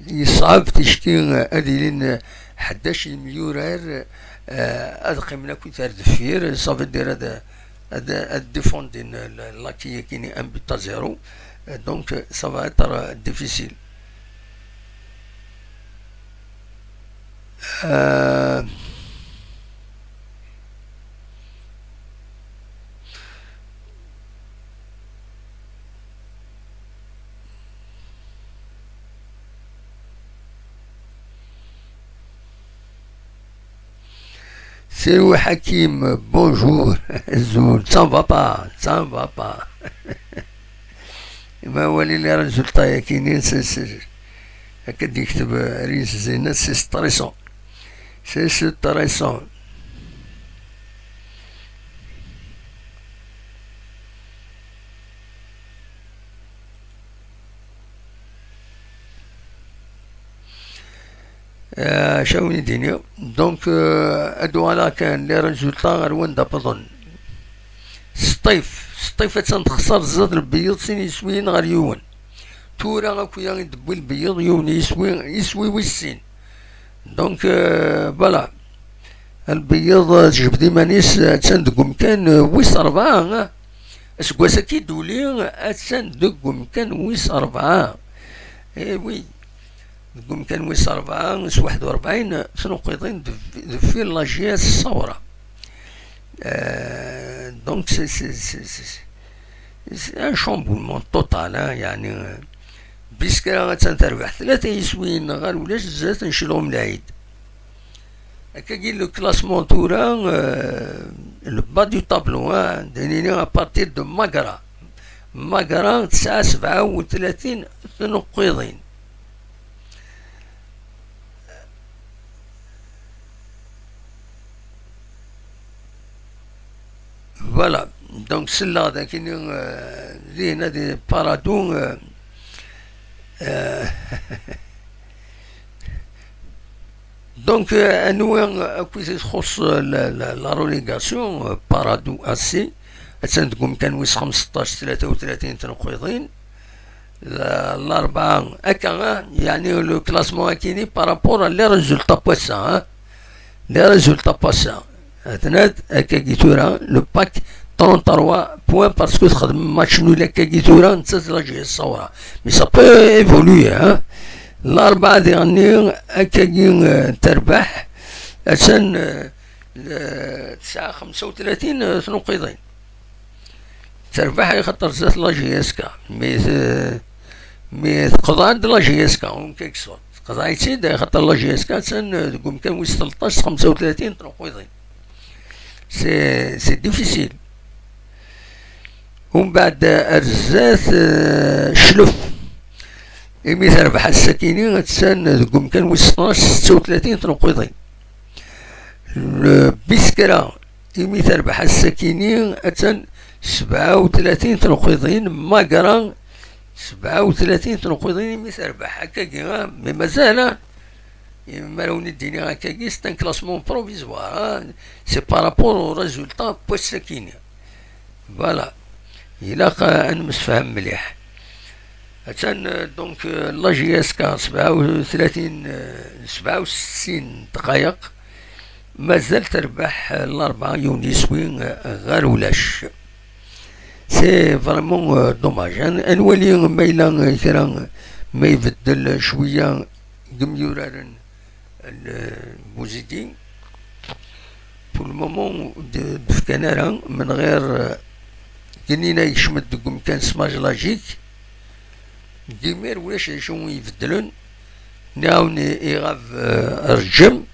yeṣɛeb ticki, euh, ad ilin, euh, ḥdac yemyurar, euh, ad qqimen akkit ar deffir, ça veut dire ad, ad, ad défendin, euh, la, la kiyakini un but à zéro. Euh, donc, euh, ça va être, euh, difficile. Euh, Salut Hakim, bonjour. Azul, ça va pas, ça va pas. Ma wali les résultats yakini, c'est, c'est, akka d-yekteb, euh, Riz Zina, c'est stressant. C'est stressant. Euh, acu i wen-d-iniɣ. Donc, euh, ad uɣaleɣ kan les résultats ɣer wanda wwḍen. Sṭif, Sṭif attan texṣer zdat Lbeyyeḍ, sin yiswiyen ɣer yiwen. Tura akk-ya i d-tewwi Lbeyyeḍ, yiwen yiswi, yiswi wis sin. Donc, euh, voilà. Lbeyyeḍ, euh, tejbed iman-is, euh, attan deg umkan, euh, wis rebɛa, ah. Aseggas-agi d-uli, attan deg umkan wis rebɛa. Eh oui, deg umkan wis rebɛa, s waḥed u rebɛin tnuqiḍin def-, deffir la G S Ṣawra. Euh, donc, c'est, c'est, c'est, c'est, c'est un chamboulement total, hein, yeɛni, euh, bis kra attan terbeḥ tlata yiswiyen ɣer ulac zdat n Celɛum Lɛid. Akkagi, le classement tura, euh, le bas du tableau, hein, d-nini à partir de Magra. Magra tesɛa sebɛa u tlatin tnuqiḍin. Voilà. Donc, selleɣ d akini, euh, dinna di Paradou, euh, euh, donc, euh, anwa akk i txuṣṣ, euh, la, la, la relégation, euh, Paradou A C, attan deg umkan wis xemseṭṭac, tlata u tlatin tneqqiḍin. L-, Larebɛa, akka, ah, yeɛni le classement akini par rapport à les résultats n wass-a, ah. Les résultats n wass-a. Atnad, akkagi tura, le PAC, trente-trois points parce que txedmem match nul akkagi tura, netta d la J S Saoura. Mais ça peut évoluer, hein. Larebɛa diɣenni, akkagi, euh, terbeḥ, attan, euh, l-, tesɛa xemsa u tlatin, euh, tnuqiḍin. Terbeḥ axaṭer zdat la J S K. Mais, euh, mais teqḍeɛ-d la J S K, en quelque sorte. Teqḍeɛ-itt-id axaṭer la J S K attan, euh, deg umkan wis tleṭṭac s xemsa u tlatin tnuqiḍin. C'est, c'est difficile. Umbeɛd, euh, ar zdat, euh, Cclef. Imi terbeḥ ass-akini, attan deg umkan wis tnac s setta u tlatin tnuqiḍin. Le Biskra, imi terbeḥ ass-akini, attan sebɛa u tlatin tnuqiḍin. Magra, sebɛa u tlatin tnuqiḍin imi terbeḥ. Akkagi, ah, mais mazal, ah. Imi ara wen-id-iniɣ akkagi, c'est un classement provisoire, ah. C'est par rapport au résultat n wass-akini. Voilà. Ilaq, euh, ad nemsefham mliḥ. Attan, euh, donc, euh, la J S K sebɛa u tlatin, euh, sebɛa u settin dqayeq. Mazal terbeḥ, euh, Larebɛa yiwen yiswi, euh, ɣer ulac. C'est vraiment, euh, dommage. Ad, ad nwali ma yella, euh, kra, ma ibeddel cwiya deg yimyuraren n, euh, Bouzidi. Pour le moment, ur d-, d-fkan ara, menɣir, euh, Gnina yekcem-d deg umkan s Majlajik. Deg imir ulac d acu ibeddlen. Nniɣ-awen i-, iɣab, euh, Rǧem,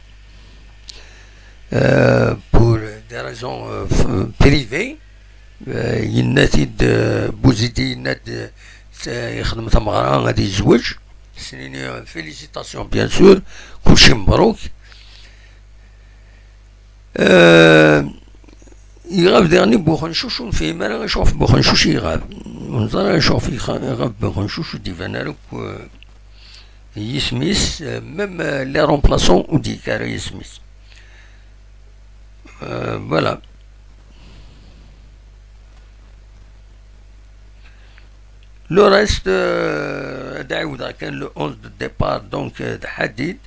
euh, pour des raisons, euh, f-, privées. Euh, yenna-t-id, euh, Bouzidi yenna-d, euh, yexdem tameɣra ad yezweǧ. Snin-nni, félicitations, bien sûr. Kulci mebruk. Euh, iɣab diɣen Buxencuc, ur nefhim ara acu ɣef Buxencuc iɣab. Ur neẓri ara acu ɣef ixa-, iɣab Buxencuc, ur d-iban ara akk, euh, yisem-is, euh, même, euh, les remplaçants ur d-yekka ara yisem-is. Euh, voilà. Le reste, euh, ad ɛiwdeɣ kan le onze de départ, donc, euh, d Ḥadid,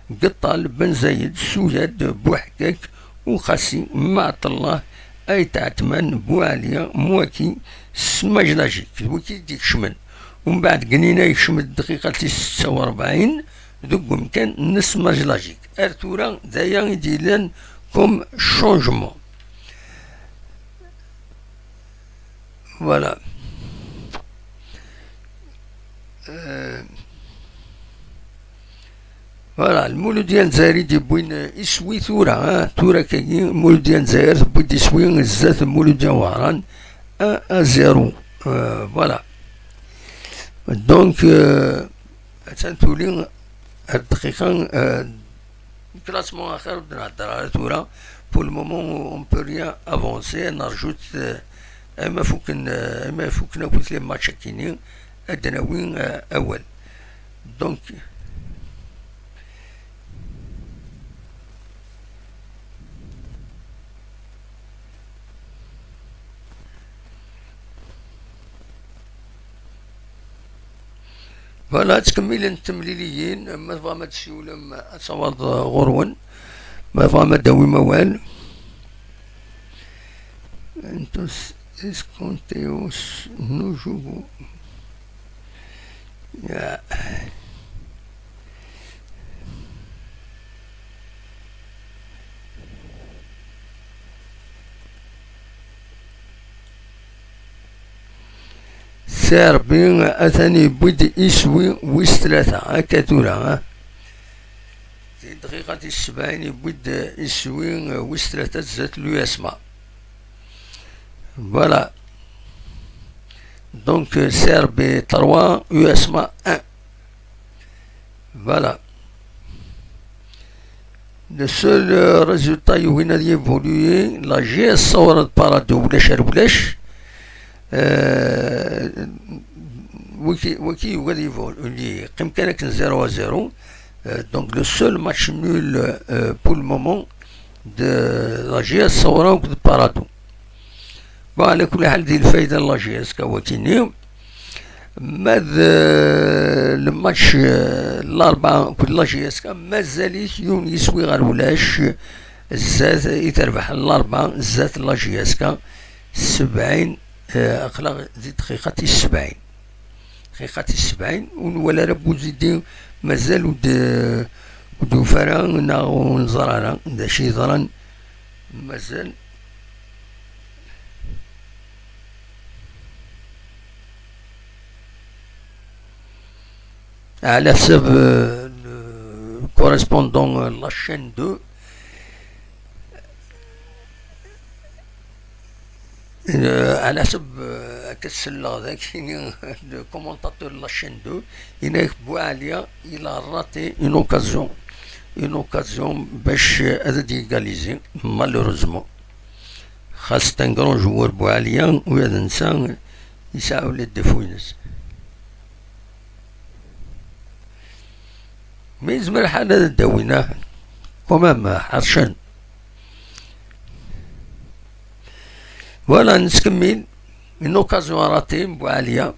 Geṭṭal, Ben Zayed, Suyad, Buḥkak, Uxasi, Maɛṭellah, Ayt Ɛetman, Buɛli, Mwaki, s Majlajik, d wiki i d-ikecmen. Umbeɛd Gnina yekcem-d dqiqa tis setta u rebɛin deg umkan n s Majlajik. Ar tura d aya i d-yellan comme changement. Voilà. Euh, voilà, Lmuludya n Lezzayer i d-yewwin, euh, iswi tura, hein, tura kagi, Lmuludya n Lezzayer tewwi-d iswi zdat Lmuludya n Wehran, un à zéro. Euh, voilà. Donc, euh, attan tuli ar dqiqa, euh, classement axir ur d-nhedder ara tura. Pour le moment, on peut rien avancer. Nerju-t, euh, ama fukken, euh, ama fukken akk les matchs akini, ad d-nawi, euh, awal. Donc, voilà, ttkemmilen temliliyin, ma tebɣam ad d-tsiwlem, ad tawaḍ ɣur-wen, ma tebɣam ad d-tawim awal. Entonces, es conteo no jugo. Ya. Serbi atan yewwi-d iswi wis tlata, akka tura, ah. Di dqiqa tis sebɛin yewwi-d iswi wis tlata zdat l'U S M A. Voilà. Donc, euh, Serbi trois, U S M A un. Voilà. Le seul, euh, résultat yugin ad yévoluer, la J S Saoura d Paradou, ulac ar ulac. Euh, wiki, wiki yugi ad yévoluer, yeqqim kan akken zéro à zéro. Euh, donc le seul match nul, euh, pour le moment de la J S Saoura d Paradou. Bon, ɛla kulli ḥal, di lfayda n la J S K wakini. Ma d, eh, le match, eh, n Larebɛa akked la J S K, mazal-it yiwen yiswi ɣer ulac, zdat i terbeḥ Larebɛa zdat la J S K, sebɛin, eh, aql-aɣ di dqiqa tis sebɛin. Dqiqa tis sebɛin, ur nwala ara Buzidi, mazal ur d-, ur d-yufi ara, neɣ ur neẓra ara d acu yeḍran, mazal. Ɛla ḥsab, euh, le correspondant, euh, la chaîne deux, euh, ɛla ḥsab, euh, akka selleɣ dagi, le commentateur de la chaîne deux, yenna-ak Boualiya, il a raté une occasion, une occasion bac ad égaliser, malheureusement. Xas c'est un grand joueur Boualiya, ula d netta yesɛa ula d défaut-ines. Mi yezmer lḥal ad d-awin, ah, quand même, ḥercen. Voilà, nettkemmil. Une occasion ratée, Boualiya.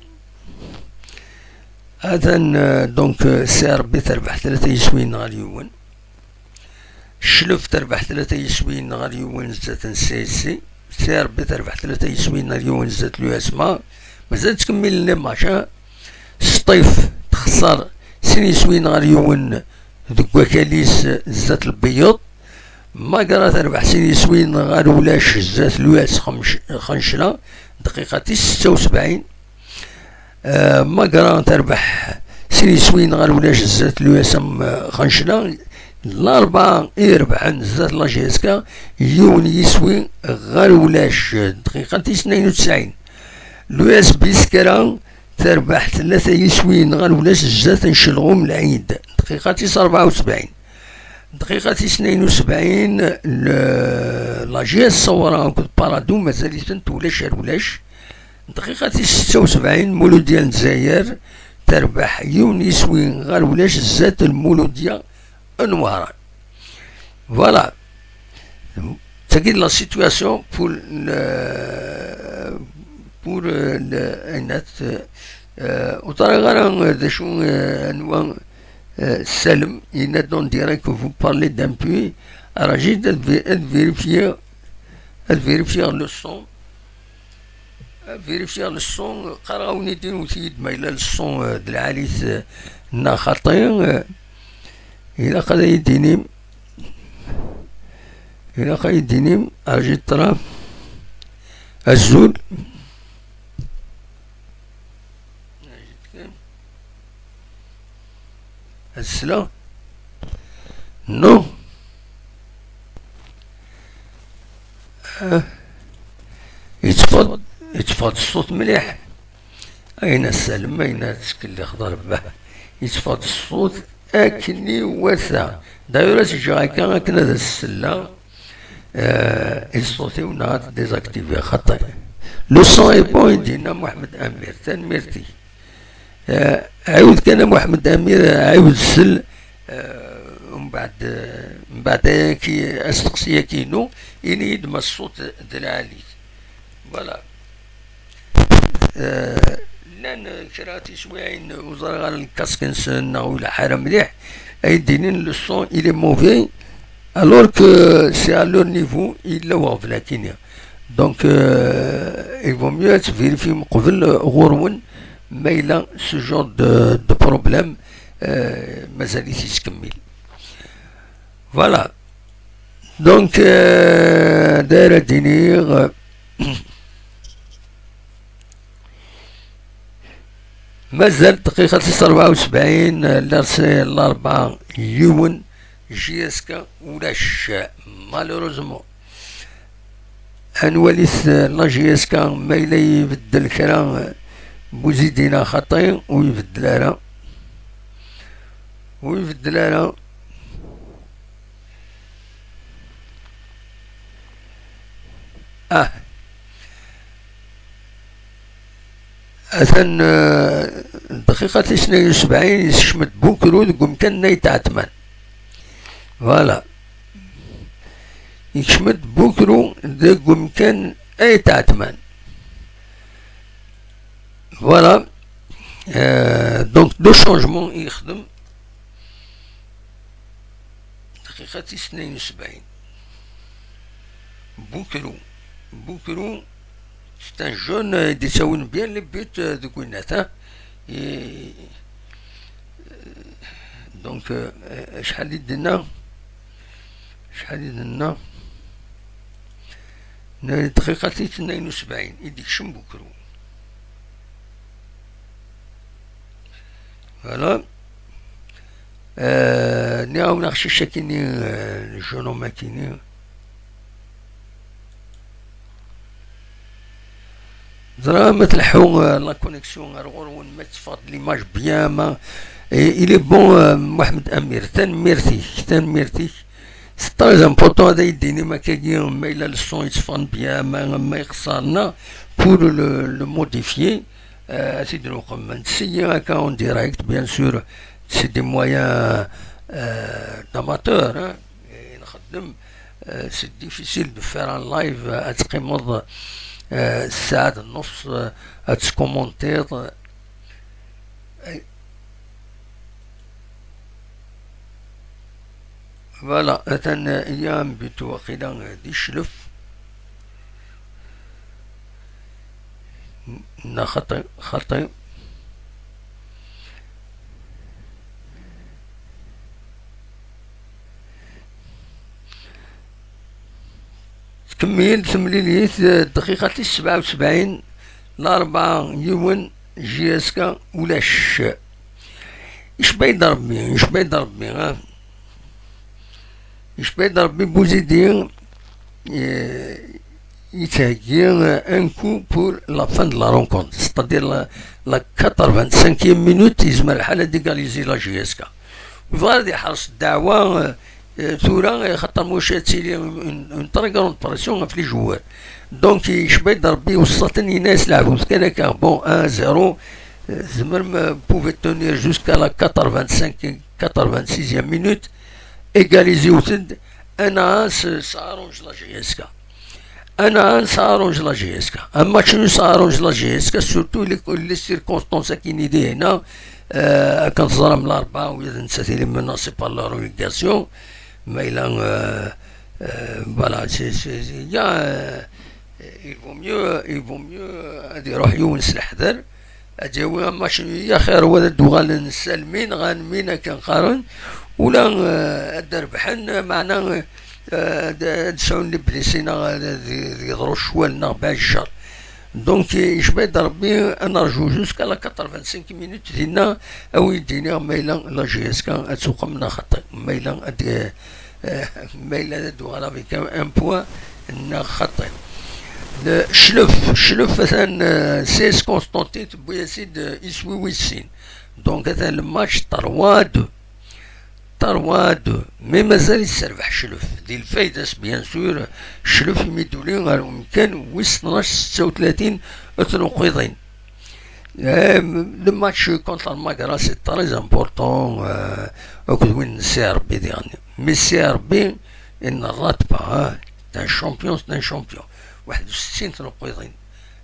Atan, euh, donc, euh, C R B terbeḥ tlata yiswiyen ɣer yiwen. Cclef terbeḥ tlata yiswiyen ɣer yiwen zdat n C S C. C R B terbeḥ tlata yiswiyen ɣer yiwen zdat l'U S M A. Mazal ttkemmilen les matchs, ah. Sṭif texṣer sin yiswiyen ɣer yiwen deg wakal-is zdat Lbeyyeḍ. Magra terbeḥ sin yiswiyen ɣer ulac zdat l'U S Xemc-, Xencla, dqiqa tis setta u sebɛin. Euh, Magra terbeḥ sin yiswiyen ɣer ulac zdat l'U S M, euh, Xencla. Larebɛa i irebḥen zdat la J S K, yiwen yiswi ɣer ulac, dqiqa tis tnayen u tesɛin. L'U S B Skra terbeḥ tlata yiswiyen ɣer ulac zdat n Celɣum Lɛid, dqiqa tis rebɛa u sebɛin. Dqiqa tis tnayen u sebɛin, le-, la J S Ṣawra akked Parado mazal-itent ulac ar ulac. Dqiqa tis setta u sebɛin, Muludya n Lezzayer terbeḥ yiwen yiswi ɣer ulac zdat n Muludya n Wehran. Voilà. Tagi d la situation pour le, pour, euh, le, aynat, euh, ur ẓriɣ ara, euh, d acu, euh, anwa, euh, Salem, yenna-d en direct que vous parlez d'un puits, Rajid, ad vi-, ad vérifier, ad vérifier le son. Ad vérifier le son, qqareɣ-awen-id, inwet-iyi-d ma yella le son, euh, d lɛali-t, euh, neɣ xaṭi, euh, ilaq ad iyi-d-tinim, ilaq ad iyi-d-tinim, ajitra, azul. Ad sleɣ. Non. Ah. Yetteffeɣ-d, yetteffeɣ-d ṣṣut mliḥ. Ayen a Salem, ayen a tettkellixeḍ a Rebbeḥ. Yetteffeɣ-d ṣṣut akken iwata. D'ailleurs, ad t-ǧǧeɣ akka akken ad as-selleɣ, euh, i ṣṣut-iw neɣ ad t-désactiviɣ. Xaṭi. Le son est bon, i d-yenna Muḥemmed Amir. Tanemmirt-ik. Eh, ɛiwed kan a Muḥemmed Amir, eh, ɛiwed sel, eh, mbeɛd, eh, mbeɛd ayaki, asteqsi-yaki-inu, ini-yi-d ma ṣṣut d lɛali. Voilà. Eh, llan kra tiswiɛin, ur ẓriɣ ara lkask-nsen neɣ ur ileḥḥu ara mliḥ, ay d-inin le son il est mauvais, alors que c'est à leur niveau, yella weɣbel akkin. Donc, euh, il vaut mieux ad vérifier qbel, euh, ɣur-wen ma yella ce genre de, de problème, euh, mazal-it yettkemmil. Voilà. Donc, euh, d ara d-iniɣ, euh, mazal dqiqa tis rebɛa u sebɛin, euh, l'R C, Larebɛa yiwen, J S K ulac, malheureusement. Ad nwalit, euh, la J S K ma yella ibeddel kra, euh, Buzidi neɣ xaṭi, ur ibeddel ara. Ur ibeddel ara. Ah. Atan, euh, dqiqa tis tnayen u sebɛin, yessekcem-d Bukru deg umkan n Ayt Ɛetman. Voilà. Yekcem-d Bukru deg umkan Ayt Ɛetman. Voilà. Euh, donc, deux changements i yexdem. Daqiqa tis tnayen u sebɛin. Boukrou. Boukrou, c'est un jeune, euh, i d-yettawin bien les buts, euh, deg winnat, hein. Et, euh, donc, euh, acḥal i d-tenna? Acḥal i d-tenna? Daqiqa tis tnayen u sebɛin i d-yekcem Boukrou. Voilà. Euh, nniɣ-awen aqcic akini, euh, le jeune homme akini. Ẓriɣ ma tleḥḥu, euh, la connexion ar ɣur-wen, ma tetteffeɣ-d l'image bien, ma, et il est bon, euh, Mohamed Amir, tanemmirt-ik, tanemmirt-ik. C'est très important ad yi-d-tinim akkagi, ma yella le son yetteffɣen bien, ma, ma iqeṣṣer, neɣ pour le, le modifier, euh, ad t-id-nuqem. Nessayer akka en direct, bien sûr, c'est des moyens, euh, d'amateur, hein, i nxeddem. Euh, c'est difficile de faire un live, euh, ad teqqimeḍ, euh, ssaɛa d nnefs, euh, ad teskumuntiḍ. Euh, Voilà, atan, euh, il y a un but waqila, euh, d iclef. Neɣ xaṭi, xaṭi. Tkemmel temlilit, eh, dqiqa tis sebɛa u sebɛin, Larebɛa yiwen, J S K ulac. Icba-yi-d Rebbi, icba-yi-d Rebbi, ah. Icba-yi-d Rebbi Bouzidi, eh, yettheggi, eh, un coup pour la fin de la rencontre, c'est-à-dire la, la quatre-vingt-cinquième minute, yezmer lḥal ad égaliser la J S K. Bɣiɣ ad iḥreṣ ddeɛwa, eh, eh, tura, eh, xaṭer muc ad tili une, une très grande pression ɣef les joueurs. Donc, icba-yi-d Rebbi, weṣṣa-ten, yenna-yas leɛbut kan akka, bon, un zéro, eh, tzemrem, eh, pouvez tenir jusqu'à la quatre-vingt-cinq, quatre-vingt-sixième minute, égaliser-t-id, un à un, ça, ça arrange la J S K. Un à un, ça arrange la J S K. Un match nul, ça arrange la J S K, surtout les, les circonstances qui nous donnent, euh, quand ça la Larebɛa, où il y a une certaine menacé par la relégation, mais là, euh, euh, voilà, c'est, c'est, il y a, euh, il vaut mieux, il vaut mieux, euh, ad iruḥ yiwen s leḥder, ad yawi un match nul, ya xir, wala ad uɣalen ssalmin, ɣanmin, akken qqaren, ula, euh, ad rebḥen, meɛna, euh, ad, ad sɛun les blessés, neɣ ad, ad, ad yeḍru ccwal, neɣ baɛd ccer. Donc, icba-yi-d Rebbi, ad nerju jusqu'à la quatre-vingt-cinq minutes, dinna, ad wen-d-iniɣ ma yella la J S K ad tuqem neɣ xaṭi, ma yella ad, euh, ma yella ad d-uɣal avec un, un point neɣ xaṭi. Le Cclef, Cclef atan, euh, C S Constantine, tewwi-as-id, euh, iswi wis sin. Donc, atan le match trois deux. Trois deux. Mais mazal yesserbeḥ Cclef. Di lfayda-s, bien sûr, Cclef imi d-tuli ɣer umkan wis tnac setta u tlatin n tneqqiḍin. Euh, le match contre Magra, c'est très important, euh, akked win n C R B diɣen. Mais C R B, il ne rate pas, hein. C'est un champion, c'est un champion. Waḥed u settin tneqqiḍin.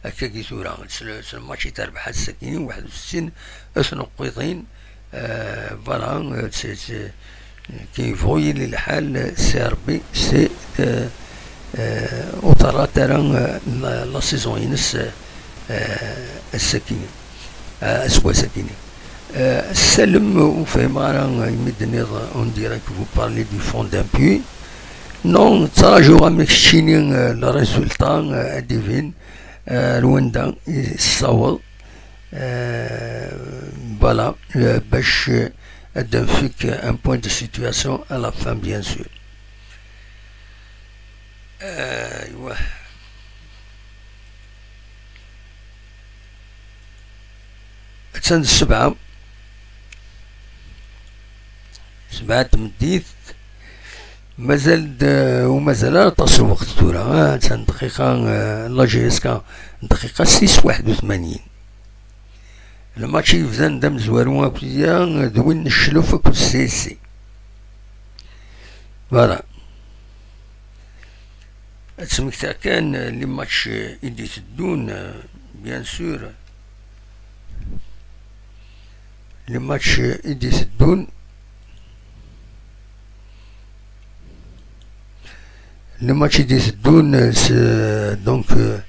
Akkagi tura, s le, s le match i terbeḥ ass-agi, waḥed u settin tneqqiḍin. Euh, voilà, euh, c'est, c'est, كي يبغي للحال C R B, c'est, euh, euh, ur terrat ara, euh, la, la saison-ines, euh, ass-agi, euh, aseggas-agi. Euh, Salem, ur fhimeɣ ara, euh, imi d-tenniḍ, on dirait que vous parlez du fond d'un puits. Non, ttṛajuɣ amek keččini, euh, le résultat, euh, ad d-ibin, euh, ar wanda i tessaweḍ. Euh, voilà, euh, bac, euh, ad d-nefk un point de situation à la fin, bien sûr. Euh, aywa. Attan d ssebɛa. Ssebɛa n tmeddit. Mazal-d, euh, ur mazal ara aṭas n lweqt tura, ah, attan dqiqa, euh, la J S K, dqiqa six waḥed u tmanyin. Lmatch i yebdan d amezwaru akya d win n Ccluf akked C S C. Voilà. Ad smektiɣ kan, euh, les matchs, euh, i d-iteddun, euh, bien sûr. les matchs i d-iteddun, les matchs i d-iteddun, s-, donc, euh,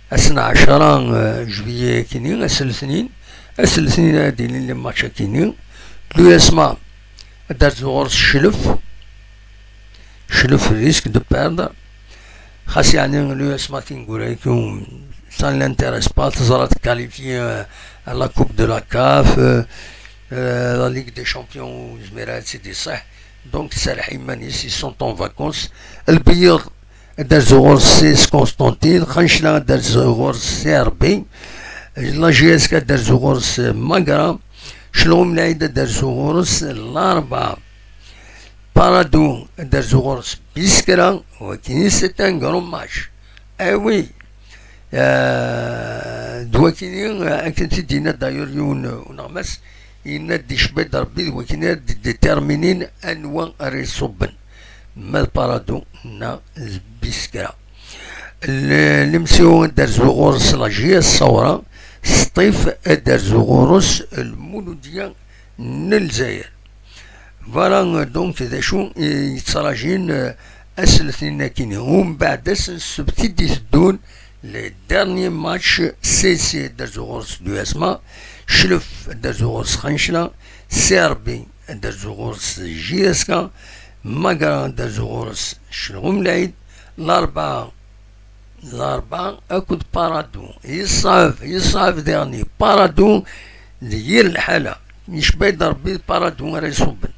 ass n ɛecṛa, euh, juillet akini, ass n letnin, ass n letnin ad d-ilin les matchs akini. L'U S M A ad d-terzu ɣur-s Cclef, Cclef risque de perdre. Xas yeɛni l'U S M A tineggura-agi, ça ne l'intéresse pas, teẓra tqualifier, euh, à la Coupe de la CAF, euh, euh, la Ligue des Champions, ur yezmir ara ad tt-id-iṣaḥ. Donc, tserreḥ iman-is, ils sont en vacances. Lbeyyeḍ ad d-terzu ɣur-s C S Constantine, Xancla ad d-terzu ɣur-s C R B, la J S K ad d-terzu ɣur-s Magra, Celɣum Lɛid ad d-terzu ɣur-s Larebɛa. Paradou ad d-terzu ɣur-s Biskra, wakini c'est un grand match. Eh oui, euh, d wakini, euh, akken t-id-yenna d'ailleurs yiwen, euh, uneɣmas, yenna-d icebba-d Rebbi d wakini ad d-déterminin anwa ara iṣubben, ma d Paradou neɣ d Biskra. Le-, l'Imsiw ad d-terzu ɣur-s la J S Sawra, Sṭif ad d-terzu ɣur-s Lmuludya n Lezzayer. Voilà, donc, d acu i yettrajin, euh, ass n letnin akini. Umbeɛd ass n ssebt i d-iteddun, les derniers matchs, C S C ad d-terzu ɣur-s l'U S M A, Cclef ad d-terzu ɣur-s Xancla, C R B ad d-terzu ɣur-s J S K, Magra ad d-terzu ɣur-s Celɣum Lɛid, Larebɛa Larebɛa akked Paradou. Yeṣɛeb, yeṣɛeb diɣen. Paradou d yir lḥala. Yecba-d Rebbi d Paradou ara iṣubben.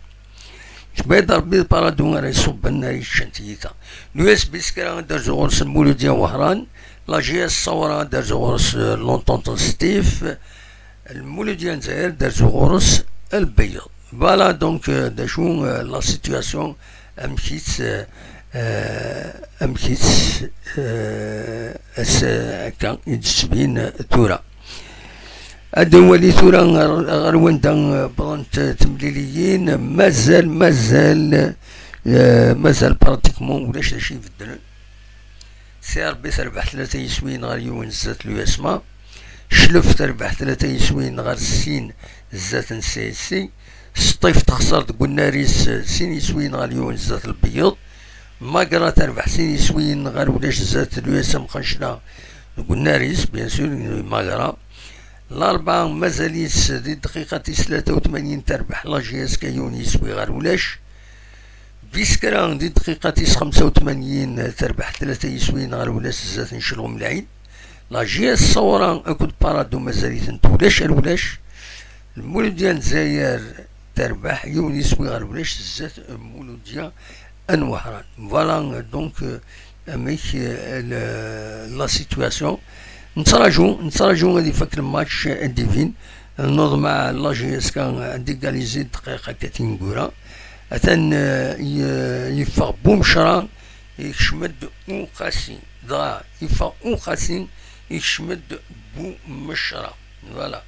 Yecba-d Rebbi d Paradou ara iṣubben, ara yeččen tiyita. L'U S B Skra ad d-terzu ɣur-s Lmuludya Wehran. La J S Sawra ad d-terzu ɣur-s, euh, l'Entente Stif. Lmuludya n Lezzayer ad d-terzu ɣur-s Lbeyyeḍ. Voilà, donc, euh, d acu, euh, la situation, amek-itt, euh, euh, amek-itt, euh, ass-, akka i d-tettbin tura. Ad nwali tura ɣer, ɣer wanda, euh, wwḍent temliliyin. Mazal, mazal, euh, mazal pratiquement ulac d acu ibeddlen. C R B terbeḥ tlata yiswiyen ɣer yiwen zdat l'U S M A. Cclef terbeḥ tlata yiswiyen ɣer sin zdat n C S C. Sṭif texṣer deg unnar-is sin yiswiyen ɣer yiwen zdat Lbeyyeḍ. Magra terbeḥ sin yiswiyen ɣer ulac zdat l'U S M Xancla deg unnar-is, bien sûr, Magra. Larebɛa mazal-itt di dqiqa tis tlata u tmanyin terbeḥ la J S K yiwen yiswi ɣer ulac. Biskra di dqiqa tis xemsa u tmanyin terbeḥ tlata yiswiyen ɣer ulac zdat n Celɣum Lɛid. La J S Sawra akked Paradou mazal-itent ulac ar ulac. Lmuludya n Lezzayer terbeḥ yiwen yiswi ɣer ulac zdat Lmuludya n Wehran. Voilà, donc, euh, amek, euh, le-, la situation. Nettraǧu, nettraǧu ad ifak lmatch, euh, divin. Nuḍma la J S K ad d-égaliser dqiqa akka tineggura. Atan, euh, y-, yeffeɣ Bumecra, yekcem-d Uqasi. Dɣa yeffeɣ Uqasi, yekcem-d Bumecra. Voilà.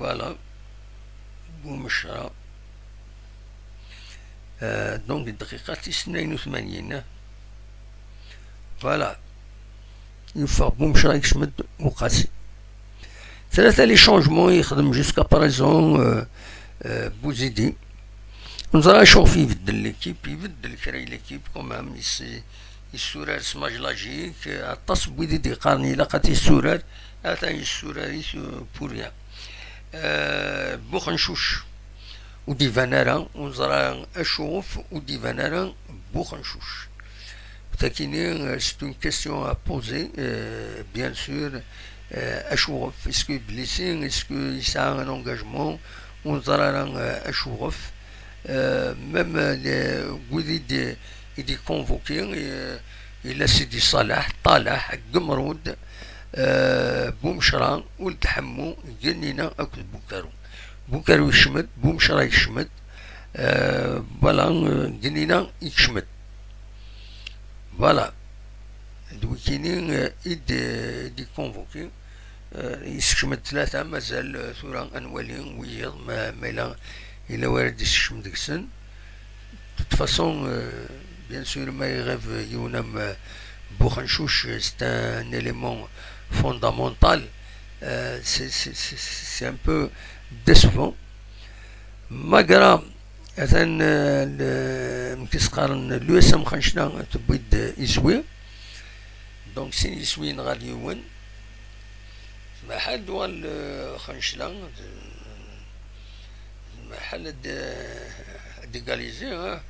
Voilà. Bumecra. Euh, donc, dqiqa tis tnayen u tmanyin. Voilà. Yeffeɣ Bumecra, yekcem-d Uqasi. Tlata les changements yexdem jusqu'à présent, euh, euh, Bouzidi. Neẓra acuɣef ibeddel l'équipe, ibeddel kra i l'équipe quand même, yessurar s Majlagic, aṭas n wid i d-yeqqaren ilaq ad t-yessurar, atan yessurar-it, euh, pour rien. Euh, Buxencuc ur d-iban ara, ur neẓra acuɣef ur d-iban ara Buxencuc. Takini, euh, c'est une question à poser, euh, bien sûr. Euh, acuɣef? Est-ce que blessé? Est-ce que yesɛa un engagement? Ur neẓra ara, euh, acuɣef. Euh, même, euh, les, wid i d-, i d-iconvoqué, euh, yella Sidi Ṣaleḥ, Ṭaleḥ, Gemrud, euh, Bumecra, Uld Ḥemmu, Gennina akked Bukaru. Bukaru yekcem-d, Bumecra yekcem-d, euh, voilà, euh, Gennina yekcem-d. Voilà. D wikini, euh, i d-, i d-iconvoqué. Euh, yessekcem-d tlata, mazal, euh, tura ad nwali wiyiḍ, ma, ma yella, yella wara d-yessekcem deg-sen. De toute façon, euh, bien sûr, ma iɣab yiwen am, euh, Buxencuc, c'est un élément fondamental. Euh, c'est, c'est, c'est, c'est un peu Décevant. Magra, atan, euh, le, amek i s-qqaren, l'U S M Xancla tewwi-d iswi. Donc, sin yiswiyen ɣer yiwen. Tmaḥal d-uɣal, euh, Xancla, d-, tmaḥal ad d-, ad d-égaliser, hein.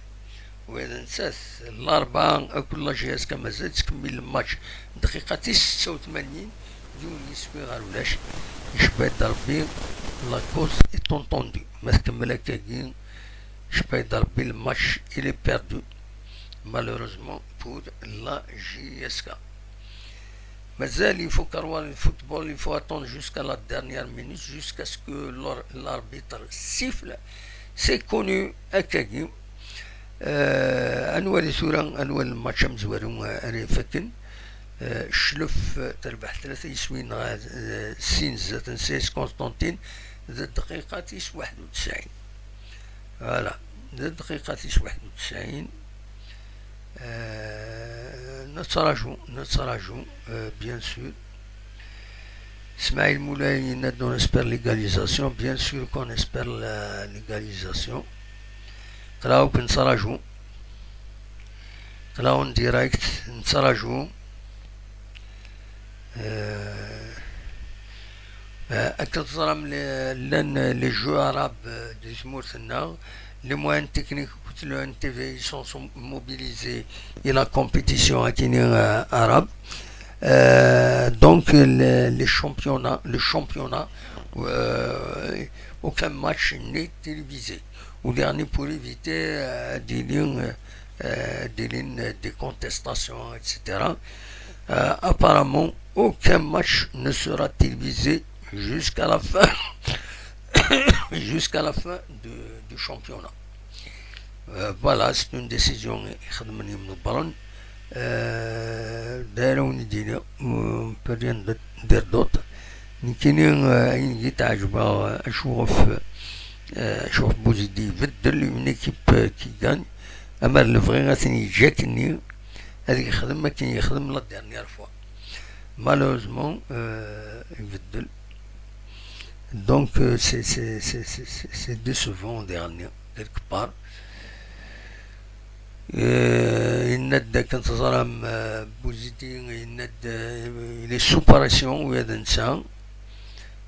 Wa d nettat, Larebɛa akked la J S K mazal ttkemmil lmatch, dqiqa tis setta u tmanyin, yiwen yiswi ɣer ulac. Icebba-d Rebbi, la cause est entendue. Ma tkemmel akkagi, icebba-d Rebbi, le match il est perdu, malheureusement pour la J S K. Mazal, il faut croire le football, il faut attendre jusqu'à la dernière minute, jusqu'à ce que l'or-, l'arbitre siffle. C'est connu, akkagi. Euh, ad nwali tura, ad nwali lmatch amezwaru, euh, ara ifakken. Euh, Cclef, euh, terbeḥ tlata yiswiyen ɣer, euh, sin zdat n C S Constantine, d dqiqa tis waḥed u tesɛin. Voilà, d dqiqa tis waḥed u tesɛin. Euh, nettraǧu, nettraǧu, euh, bien sûr. Smaïl Moulay yenna-d, on espère l'égalisation. Bien sûr qu'on espère la, l'égalisation. Aql-aɣ akk nettraǧu. Aql-aɣ en direct, nettraǧu. Euh, euh, akken teẓram, le-, llan les jeux arabes, euh, di tmurt-nneɣ, les moyens techniques, écoute, le N T V, ils sont, sont mobilisés et la compétition, akini, euh, arabe. Euh, donc, le, les championnats, le championnat, euh, aucun match n'est télévisé. Ou dernier pour éviter, euh, des lignes, euh, des lignes de contestation, et cetera. Euh, apparemment, aucun match ne sera télévisé jusqu'à la fin, jusqu'à la fin de, du championnat. Euh, voilà, c'est une décision i xedmen yimḍebbren. Euh, d ara wen-d-iniɣ, on peut rien dire d'autre. Nekkini, euh, ayen i yi-teɛǧeb, euh, acu ɣef, euh, acu ɣef Bouzidi ibeddel une équipe, euh, qui gagne. Amer lebɣi ad ten-yeǧǧ akkenni, ad yexdem akken yexdem la dernière fois. Malheureusement, euh, ibeddel. Donc, euh, c'est, c'est, c'est, c'est, c'est, c'est décevant, dernier, quelque part. Euh, yenna-d akken teẓram, euh, Bouzidi, yenna-d, euh, il est sous pression, u d netta.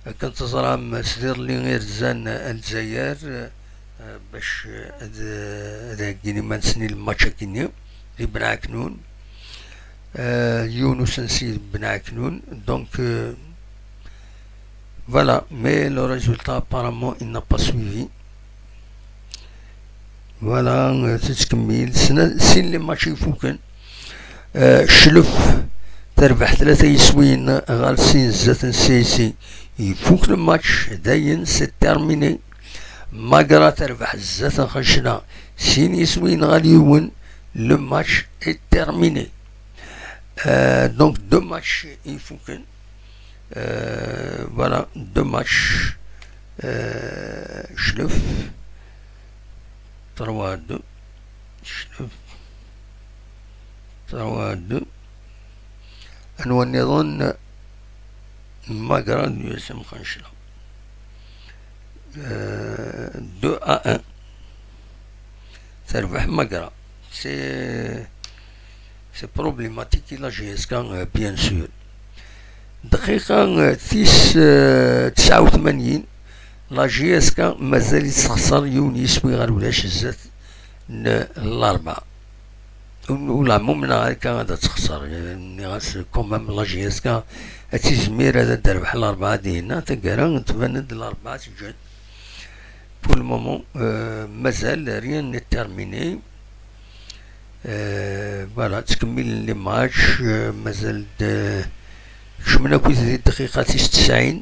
Akken teẓram, s iḍelli i rzan Lezzayer, euh, bac, euh, ad, ad heggin iman-nsen i lmatch akkenni, di Ben Ɛeknun. Euh, yiwen usensi di Ben Ɛeknun. Donc, euh, voilà, mais le résultat, apparemment, il n'a pas suivi. Voilà, euh, tettkemmil. Sna-, sin les matchs ifuken. Euh, Cclef terbeḥ tlata yiswiyen ɣer sin zdat n C S C. Ifuk le match, dayen, c'est terminé. Magra terbeḥ zdat n Xancla, sin yiswiyen ɣer yiwen. Le match est terminé. Euh, donc, deux matchs ifuken. Euh, voilà, deux matchs. Euh, Cclef, trois à deux. Cclef, trois à deux. Anwa nniḍen? Magra d U S M Xancla. Euh, deux à un. Terbeḥ Magra. C'est, c'est problématique i la J S K, euh, bien sûr. Dqiqa, euh, tis, euh, tesɛa u tmanyin, la J S K mazal-itt texṣer yiwen yiswi ɣer ulac zdat n Larebɛa. Ul-, ula ma umneɣ akka ad texṣer. Nniɣ-as quand même la J S K ad tizmir ad d-terbeḥ Larebɛa dinna, taggara tban-d Larebɛa teǧǧa-d. Pour le moment, euh, mazal rien n'est terminé. Euh, voilà, ttkemmilen les matchs, euh, mazal-d, euh, kecmen akkit di dqiqa tis tesɛin.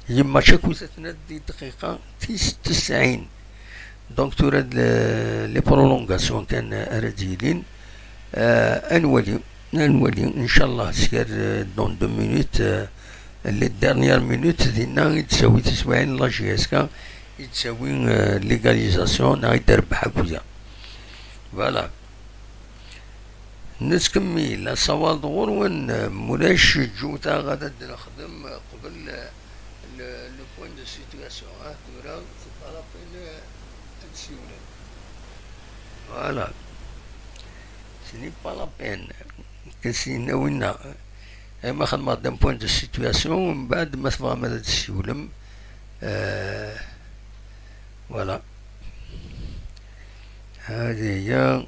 Yemma-k akk itatnat di dqiqa tis tesɛin. Donc tura d le-, les prolongations kan ara d-yilin. Euh, ad nwali, ad nwali, inchallah, sgar, euh, dans deux minutes, euh, les dernières minutes, dinna i d-tawi tiswiɛin la J S K, i d-tawi, euh, l'égalisation, neɣ i d-trebbeḥ akk da. Voilà. Nettkemmil asawaḍ ɣur-wen, mulac ǧǧut-aɣ ad d-nexdem qbel, eh, Le, le point de situation, hein, tura, c'est pas la peine, euh, ad d-siwlen. Voilà. Ce n'est pas la peine. Akken s-yenna winna. Ay ma xedmeɣ-d un point de situation, mbeɛd ma tebɣam ad d-siwlem. Euh, voilà. هذه هي.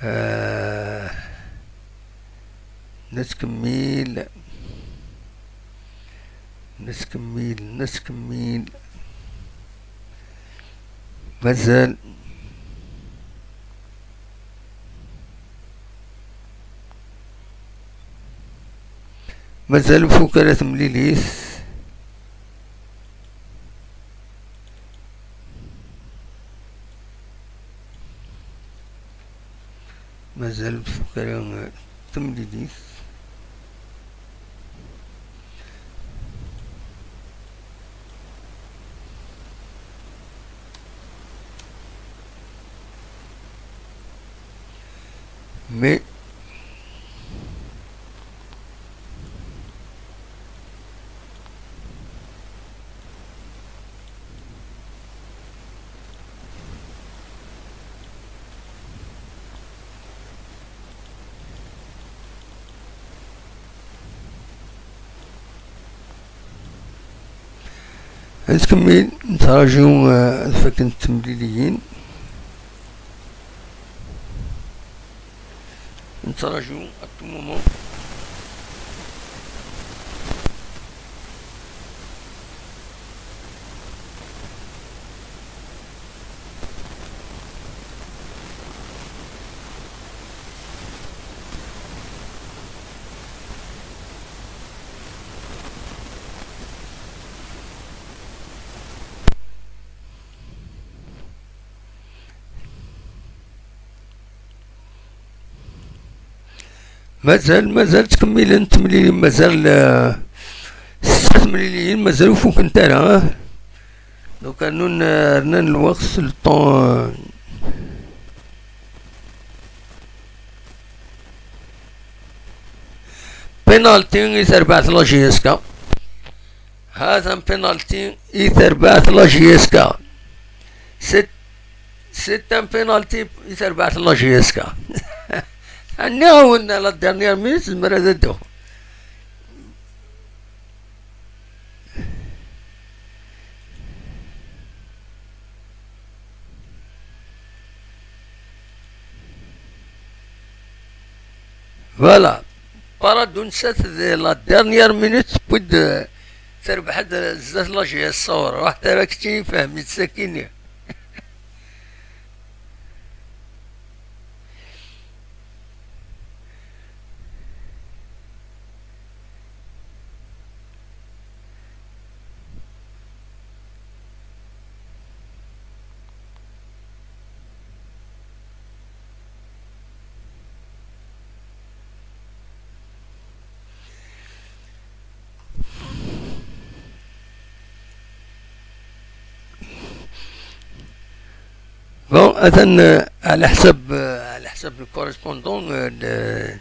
آه، نتكمل، نتكمل، نتكمل. مازال، مازال مفوكلة مليليس. مازال مفكرة تمديديس. Mais نتكمل، نتراجعو، آه، فكنت تمليليين. نتراجعو à tout moment. مازال، مازال تكملن تمليلين، مازال، آه، ست تمليلين، مازال ur fukent ara، آه. Donc, rnan, rnan lweqt, le temps, euh. Penalty i terbaɛt la J S K. هذا penalty i terbaɛt la J S K. C'est, c'est un penalty i terbaɛt la J S K. Nniɣ-awen la dernière minute, zemreɣ ad dduɣ. Voilà. Parade n sat de la dernière minute, puis-d terbeḥ-d zdat la J S Saour. Ruḥ tara keččini, fhem-itt sakini. Bon, atan, euh, على حسب، euh, على حسب le correspondant, euh, le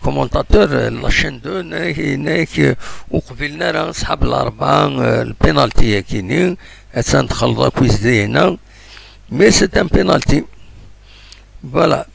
commentateur, euh, la chaîne deux, nek, nek, euh, ur qbilen ara ṣṣḥab Larba, euh, le penalty-agi-nni, atan txelḍ akk izdayen-a, mais c'est un penalty. Voilà.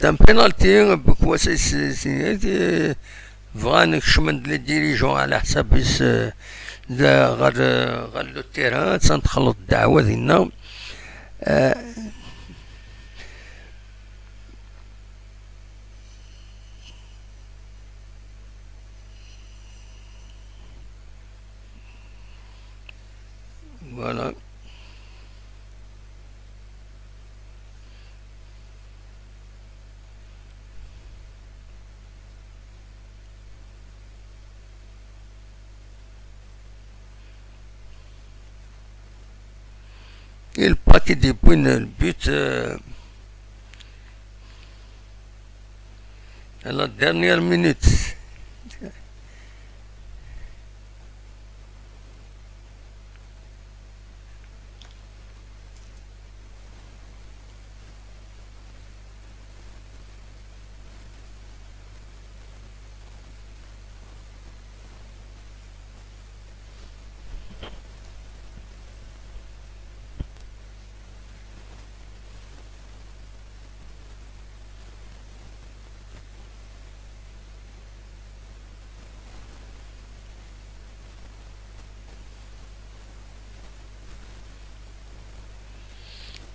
C'est un penalty, بكواس س-، س-، بغان كشمن les dirigeants على حساب يس-، لا، غير، غير le terrain، تنتخلط الدعوة ديالنا. آه، Voilà. Et le paquet des points, le but, euh, À la dernière minute.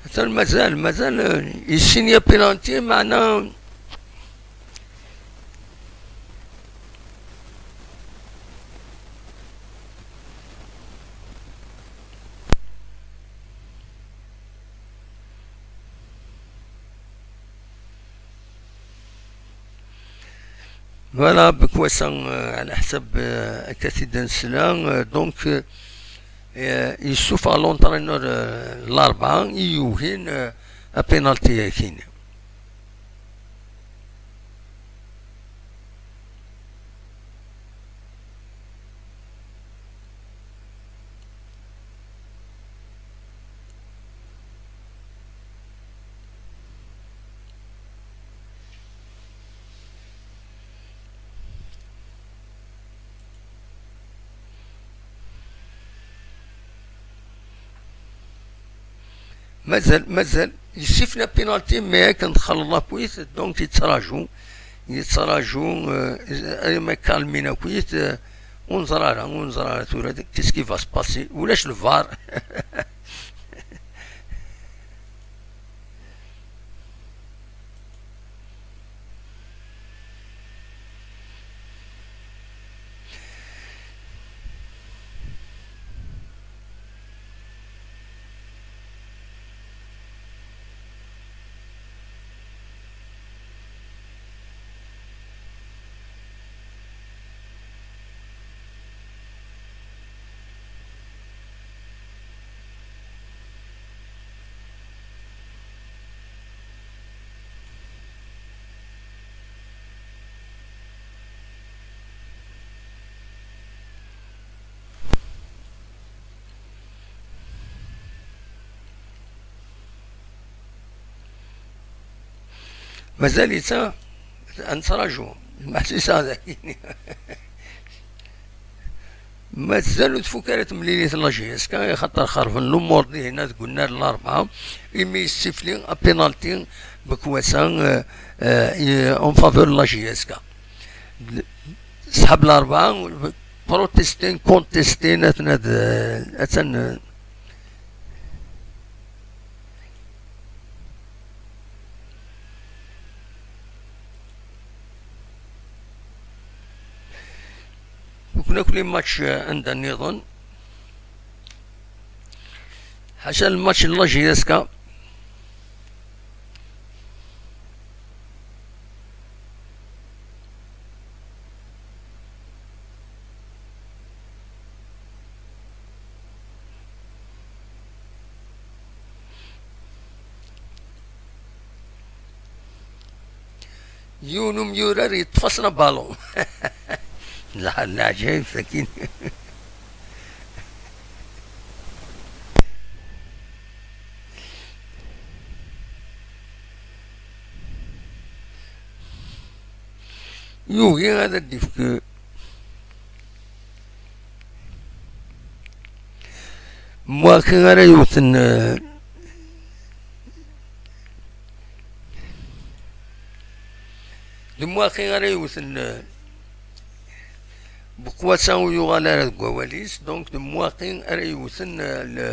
Atan mazal, mazal, euh, yessin ya penalty, meɛna Voilà, Bekwasa, euh, ɛla ḥsab, euh, akka t-id-nesla, euh, donc, euh, euh, yessufeɣ l'entraîneur, euh, Larbɛa i yugin, euh, apénalti-agi. Mazal, mazal. Yessifna penalty, mais akken txelleḍ akkit, donc yettraju, yettraju, euh, ay ma kalmin akkit, euh, ur neẓra ara, ur neẓra ara tura, qu'est-ce qui va se passer? Ulac le var. Mazal-itt, ad nettraǧu. Maɛsisa dagi. Mazal ur tfuk ara temlilit n la J S K, axaṭer xerben lumuṛ dihin deg unnar n Larebɛa, imi yessifli apénalty Bekwasa, euh, euh, en faveur de la J S K. Ṣḥab Larebɛa protestin, contestin, atna d, attan, euh, Fukken akk les matchs, euh, anda nniḍen. Ḥaca le match n la J S K. Yiwen umyurar yeṭṭef-asen abalun. Lḥal n leɛǧayeb, sakin. Yugi ad d-ifk Mwaki ara yewten, eh, d Mwaki ara yewten, eh, Bekwasa ur yuɣal ara deg wawal-is, donc d Mwaki ara yewten, eh, le,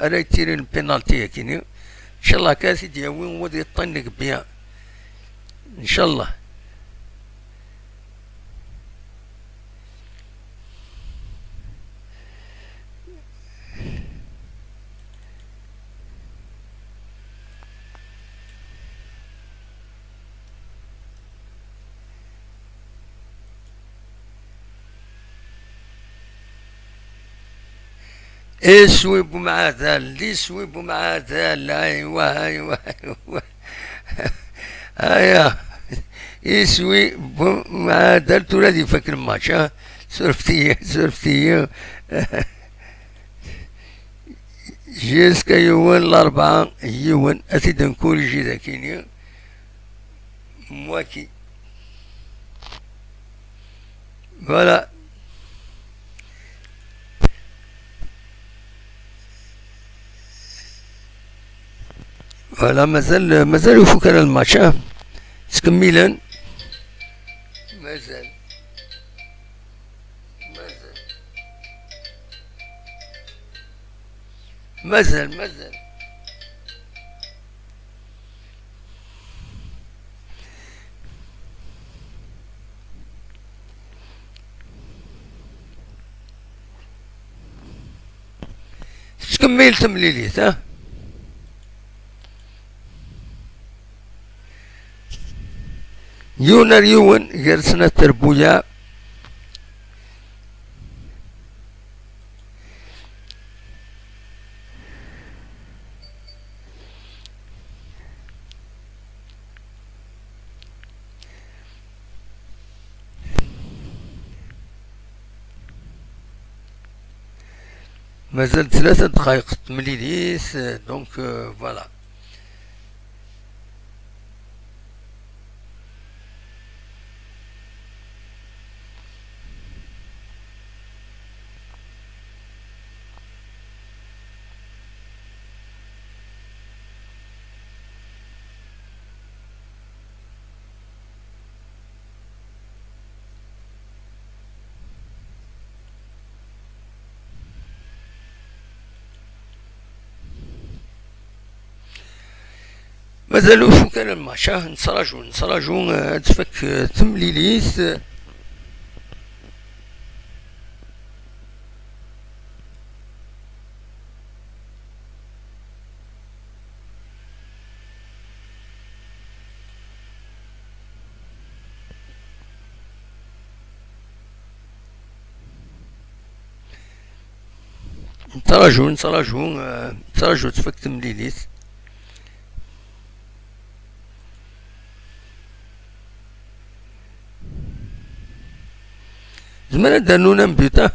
ara yettirin penalty akini. Ncallah kan ad t-id-yawi wad yeṭṭan deg bien. Ncallah. Iswi Bumɛadal, iswi Bumɛadal, aywa, aywa, aywa. Aya. Iswi bu mɛadal tura ad ifak lmatch, ah. Surfet-iyi, surfet-iyi. Jusqu'à yiwen, l'arbɛa, yiwen, ad t-id-nkuriji dakini. Mwaki. Voilà. Voilà, mazal, mazal ur ifuk ara lmatch, ah. Ttkemmilen. Mazal. Mazal. Mazal, mazal. Tettkemmil temlilit, ha? Yiwen ar yiwen gar snat trebbuyaɛ. Mazal tlata dqayeq n temlilit, donc, euh, voilà. Mazal ur ifuk ara lmatch, ah, nettraǧu, nettraǧu, eh, ad tfak, eh, temlilit. Nettraǧu, nettraǧu, eh, nettraǧu ad tfak temlilit. Zemren ad d-rnun un but, ah?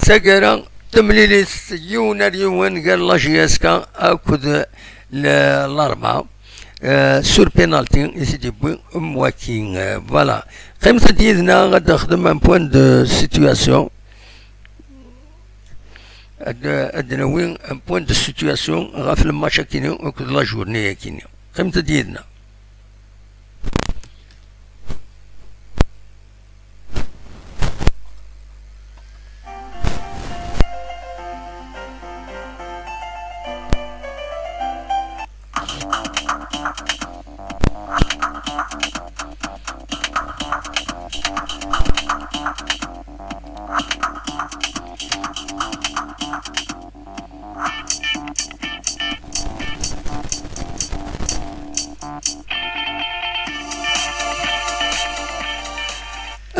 Taggara, temlilit yiwen ar yiwen gar la J S K akked l-, l'arbɛa, eh, sur penalty i t-id-yewwi Mwaki, eh, voilà. Qqimet-d yid-neɣ ad d-nexdem un point de situation. Ad, ad d-nawi un point de situation ɣef lmatch akini akked la journée akini. Qqimet-d yid-neɣ.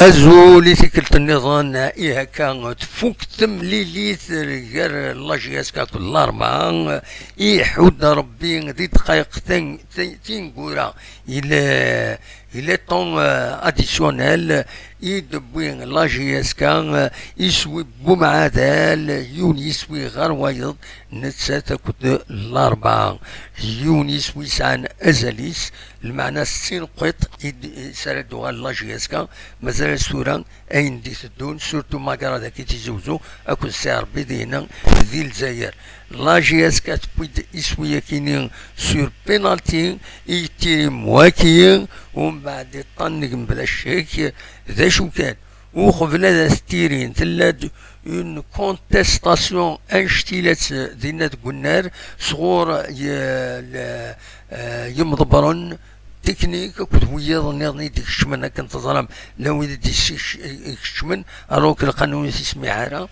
Azul i tikkelt nniḍen, i hakka tfuk temlilit gar la J S K akked l'arbɛa, iḥudd Rebbi di dqayeq tin-, tin-, tineggura. Il est, il est temps, euh, additionnel. I d-tewwi la J S K, euh, iswi n umɛadal, yiwen yiswi ɣer wayeḍ, nettat akked l'arbɛa. Yiwen yiswi yesɛan azal-is, lmeɛna s sin qiṭ i d-, i s ara d-tuɣal la J S K, mazal-as tura ayen d-iteddun, surtout ma gara dagi Tizi Uzzu akked Si Rebbi dinna di Lezzayer. La J S K tewwi-d iswi-yakini sur penalty, i yettiri Mwaki, umbeɛd iṭṭanneg mebla ccek. D acu kan, uqbel ad as-ttirin, tella-d une contestation anect-ila dinna deg unnar sɣur y-, l-, eh, yimḍebbren technique akked wiyaḍ nniḍen i d-ikecmen, akken teẓram, llan wid i d-ikecmen, alors que lqanun ur t-ismiɛ ara.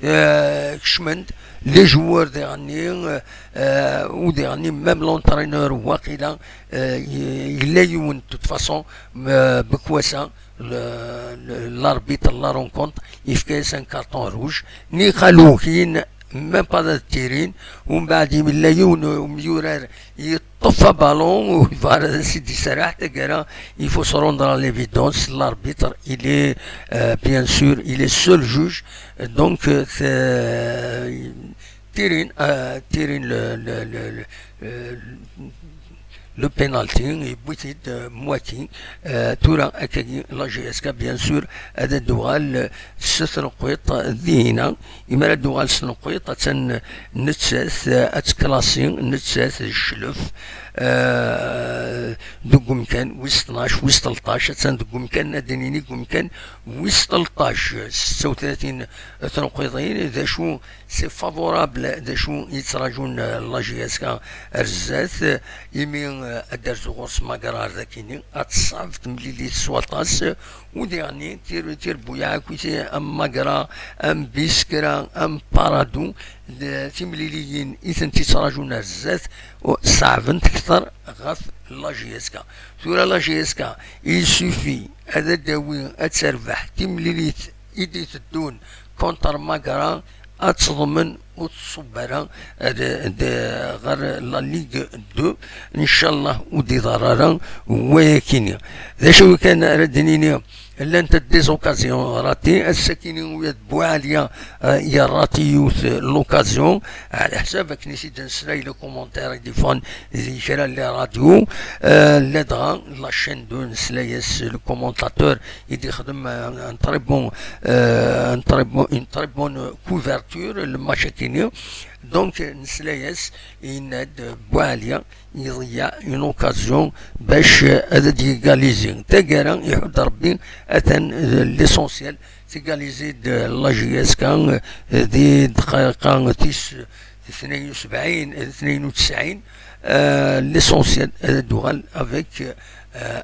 Euh, kecmen-d les joueurs diɣenni, euh, euh, u diɣenni même l'entraîneur waqila, euh, y-, yella yiwen de toute façon, euh, Bekwasa, le, le, l'arbitre de la rencontre, yefka-yas un carton rouge. Niqal ukin, même pas ad ttirin, umbeɛd yella yiwen umyurar yeṭṭef abalun, u yebɣa ad as-id-iserreḥ, taggara, il faut se rendre à l'évidence, l'arbitre, il est, euh, bien sûr, il est seul juge, donc, euh, c'est, ttirin, euh, ttirin le, le, le, le, euh, le penalty, yewwi-t-id, euh, Mwaki. Euh, tura, akkagi, la J S K, bien sûr, ad d-tuɣal, euh, s Tneqqiṭ dinna. Imi ara d-tuɣal s Tneqqiṭ, attan nettat, euh, ad tklasi, nettat d Cclef, euh, deg umkan wis tnac, wis tleṭṭac, attan deg umkan, ad d-nini deg umkan wis tleṭṭac, setta u tlatin Tneqqiṭin, d acu c'est favorable d acu yettrajun, euh, la J S K ar zdat, euh, imi, euh, ad d-terzu ɣur-s Magra ar dakini, ad tṣab temlilit s waṭas, euh, u diɣenni tir-, tirbuyaɛ akkit am Magra, am Biskra, am Paradou, d timliliyin i tent-yettrajun ar zdat, u ṣeɛbent kter ɣef la J S K. Tura la J S K, il suffit ad d-tawi, ad terbeḥ timlilit i d-iteddun contre Magra, ad teḍmen ur tṣubb ara, ad, ad, ɣer la Ligue deux, ncallah ur d-iḍer ara wayakini. D acu kan ara d-nini, llant des occasions ratées, ass-akini ula d Buɛaliya, euh, yerrati yiwet l'occasion, ɛla ḥsab akken i s-id-neslay les commentaires i d-iffɣen di kra n les radios, euh, ladɣa la chaîne deux nesla-yas le commentateur i d-ixdem, euh, un très bon, euh, un très bon, une très bonne couverture, le match akini. Donc, nesla-yas, yenna-d Buɛaliya, il y a une occasion bac, euh, ad d-yégaliser. Taggara, iḥudd Rebbi, atan, euh, l'essentiel, tégaliser-d la J S K, euh, di dqiqa tis tnayen u sebɛin, tnayen u tesɛin, euh, l'essentiel, ad d-tuɣal avec, euh,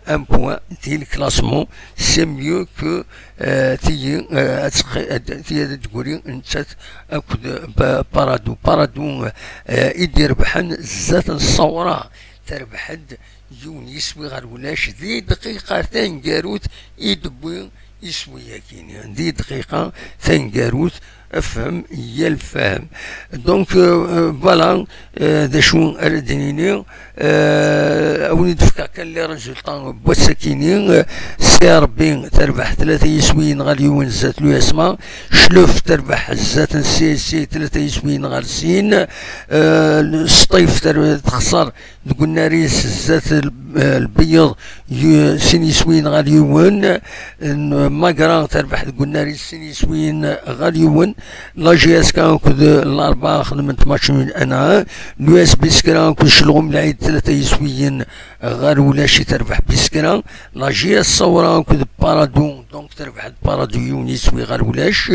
un point di le classement, c'est mieux que, euh, tigi, euh, ad tqi-, ad, tigi ad d-tegri nettat akked, euh, Pa-, Paradou. Paradou, euh, i d-irebḥen zdat n Ṣawra, terbeḥ-d yiwen yiswi ɣer ulac di dqiqa taneggarut i d-tewwi iswi-yakini, di dqiqa taneggarut, afhem ya lfahem. Donc, euh, euh, voilà, euh, d acu ara d-nini, euh, a wen-d-fkeɣ kan les résultats n wass-akini, euh, C R B terbeḥ tlata yiswiyen ɣer yiwen zdat l'U S M A, Cclef terbeḥ zdat n C S C tlata yiswiyen ɣer sin, euh, Sṭif ter-, texṣer deg unnar-is zdat l-, eh, Lbeyyeḍ, yu-, sin yiswiyen ɣer yiwen. N-, Magra terbeḥ deg unnar-is sin yiswiyen ɣer yiwen. La J S K akked Larba xedment match nul un à un. L'U S B Skra akked Celɣum Lɛid tlata yiswiyen ɣer ulac i terbeḥ Biskra. La J S Ṣawra akked Paradou, donc terbeḥ-d Paradou yiwen yiswi ɣer ulac.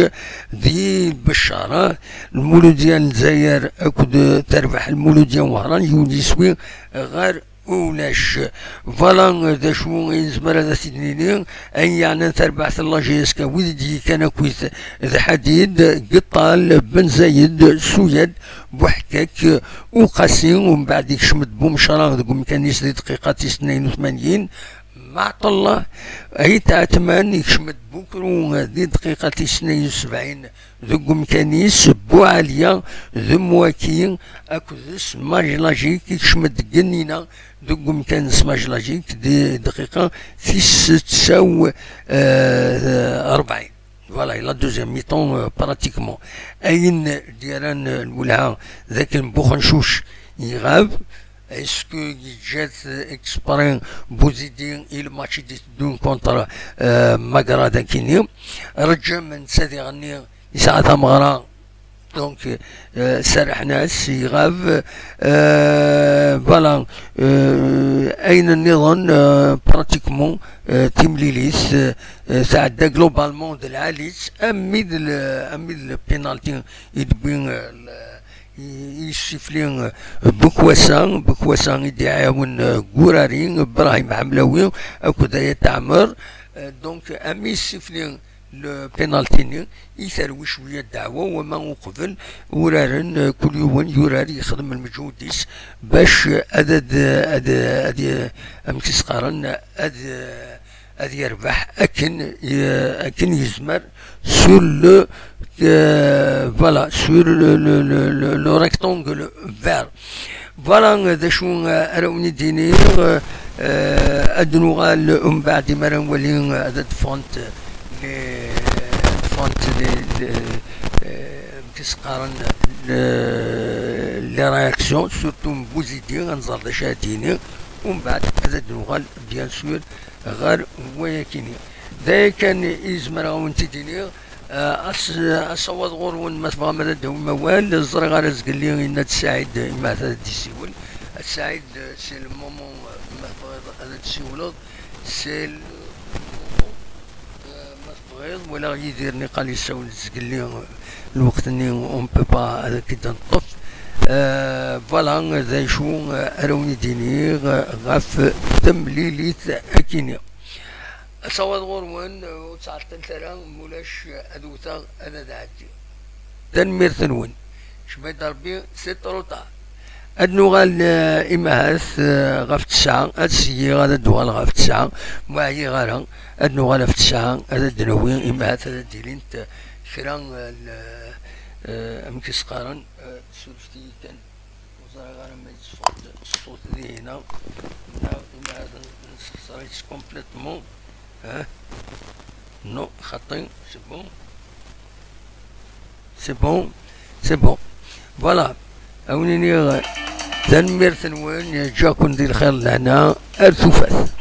Di Beccara, Lmuludya n Lezzayer akked terbeḥ Lmuludya n Wehran yiwen yiswi ɣer ulac. Voilà, d acu i nezmer ad as-id-nini, ayen yeɛnan tarbaɛt n la J S K, wid i d-yekkan akkit d Ḥadid, Geṭṭal, Ben Zayed, Suyad, Buḥkak, Uqasi, umbeɛd ikcem-d Bumecra deg umkan-is di dqiqa tis tnayen u tmanyin, Maɛṭellah, Ayt Ɛetman ikcem-d Bukru di dqiqa tis tnayen u sebɛin deg umkan-is, Buɛaliya d Mwaki akked Smajlajik ikcem-d Gennina deg umkan n Smajlajik di dqiqa tis setta u rebɛin. Voilà, la deuxième mi-temps, euh, pratiquement. Ayen d-yerran, euh, lwelha d akken Buxencuc iɣab. Est-ce que yeǧǧa-t exprès Bouzidi i le match i d-iteddun contre, euh, Magra dakini? Rǧam netta diɣenni yesɛa tameɣra, donc, euh, serrḥen-as, iɣab. Euh, voilà, euh, ayen nniḍen, euh, pratiquement, euh, timlilit, euh, euh, tɛedda globalement d lɛali-tt, armi d le, armi d le penalty i d-wwi, euh, le, i yessifli Bekwasa, Bekwasa i d-iɛawen Gurari, Brahim Ɛemlawi akked Ayat Ɛmer. Donc, am yessifli le penalty-nni, i terwi cwiya ddeɛwa, wama uqbel uraren, kul yiwen yurar yexdem lmeǧhud-is bac ad, ad, ad, ad, amek i s-qqaren, ad, ad yerbeḥ akken, akken yezmer sur le, euh, voilà, sur le, le, le, le, le rectangle vert. Voilà, euh, d acu, euh, ara wen-id-iniɣ, euh, ad nuɣal umbeɛd imi ara nwali, euh, ad ffɣent les, ad ffɣent les, les, euh, amek i s-qqaren, les, les réactions, surtout n Bouzidi, ad nẓer d acu ara d-yini, umbeɛd ad d-nuɣal, bien sûr, ɣer wayakini. D aya kan i zemreɣ ad wen-t-id-iniɣ. Ah, as-, asawaḍ ɣur-wen, ma tebɣam ad d-tawim awal, ẓriɣ ara zgelli yenna-d Saɛid, imahat ad d-isiwel. A Saɛid, c'est le moment, ma tebɣiḍ ad d-siwleḍ, c'est le moment, ma tebɣiḍ. Walaɣ Yidir niqal yessawel zgelli, lweqt-nni on peut pas ad k-id-neṭṭef. Ah, voilà, d acu ara wen-id-iniɣ ɣef temlilit akini. Asawaḍ ɣur-wen, ur ttɛeṭṭilet ara, mulac ad wteɣ, ad, ad ɛeddiɣ. Tanemmirt-nwen. Cbayt Rebbi, c'est trop tard. Ad nuɣal, eh, imahat, eh, ɣef tesɛa, ad syiɣ, ad d-uɣal ɣef tesɛa, ma ɛyiɣ ara, ad nuɣal ɣef tesɛa, ad d-nawi, imahat ad d-ilint, eh, kra, eh, n, eh, amek i s-qqaren, eh, surfet-iyi kan. Ur ẓriɣ ara ma yetteffeɣ-d ṣṣut dihina, neɣ imahat nessexṣer-itt complètement. Hein? Non, xaṭi, c'est bon. C'est bon, c'est bon. Voilà. Ad wen-iniɣ tanemmirt-nwen, yeǧǧa-ken di lxir d lehna, ar tufat.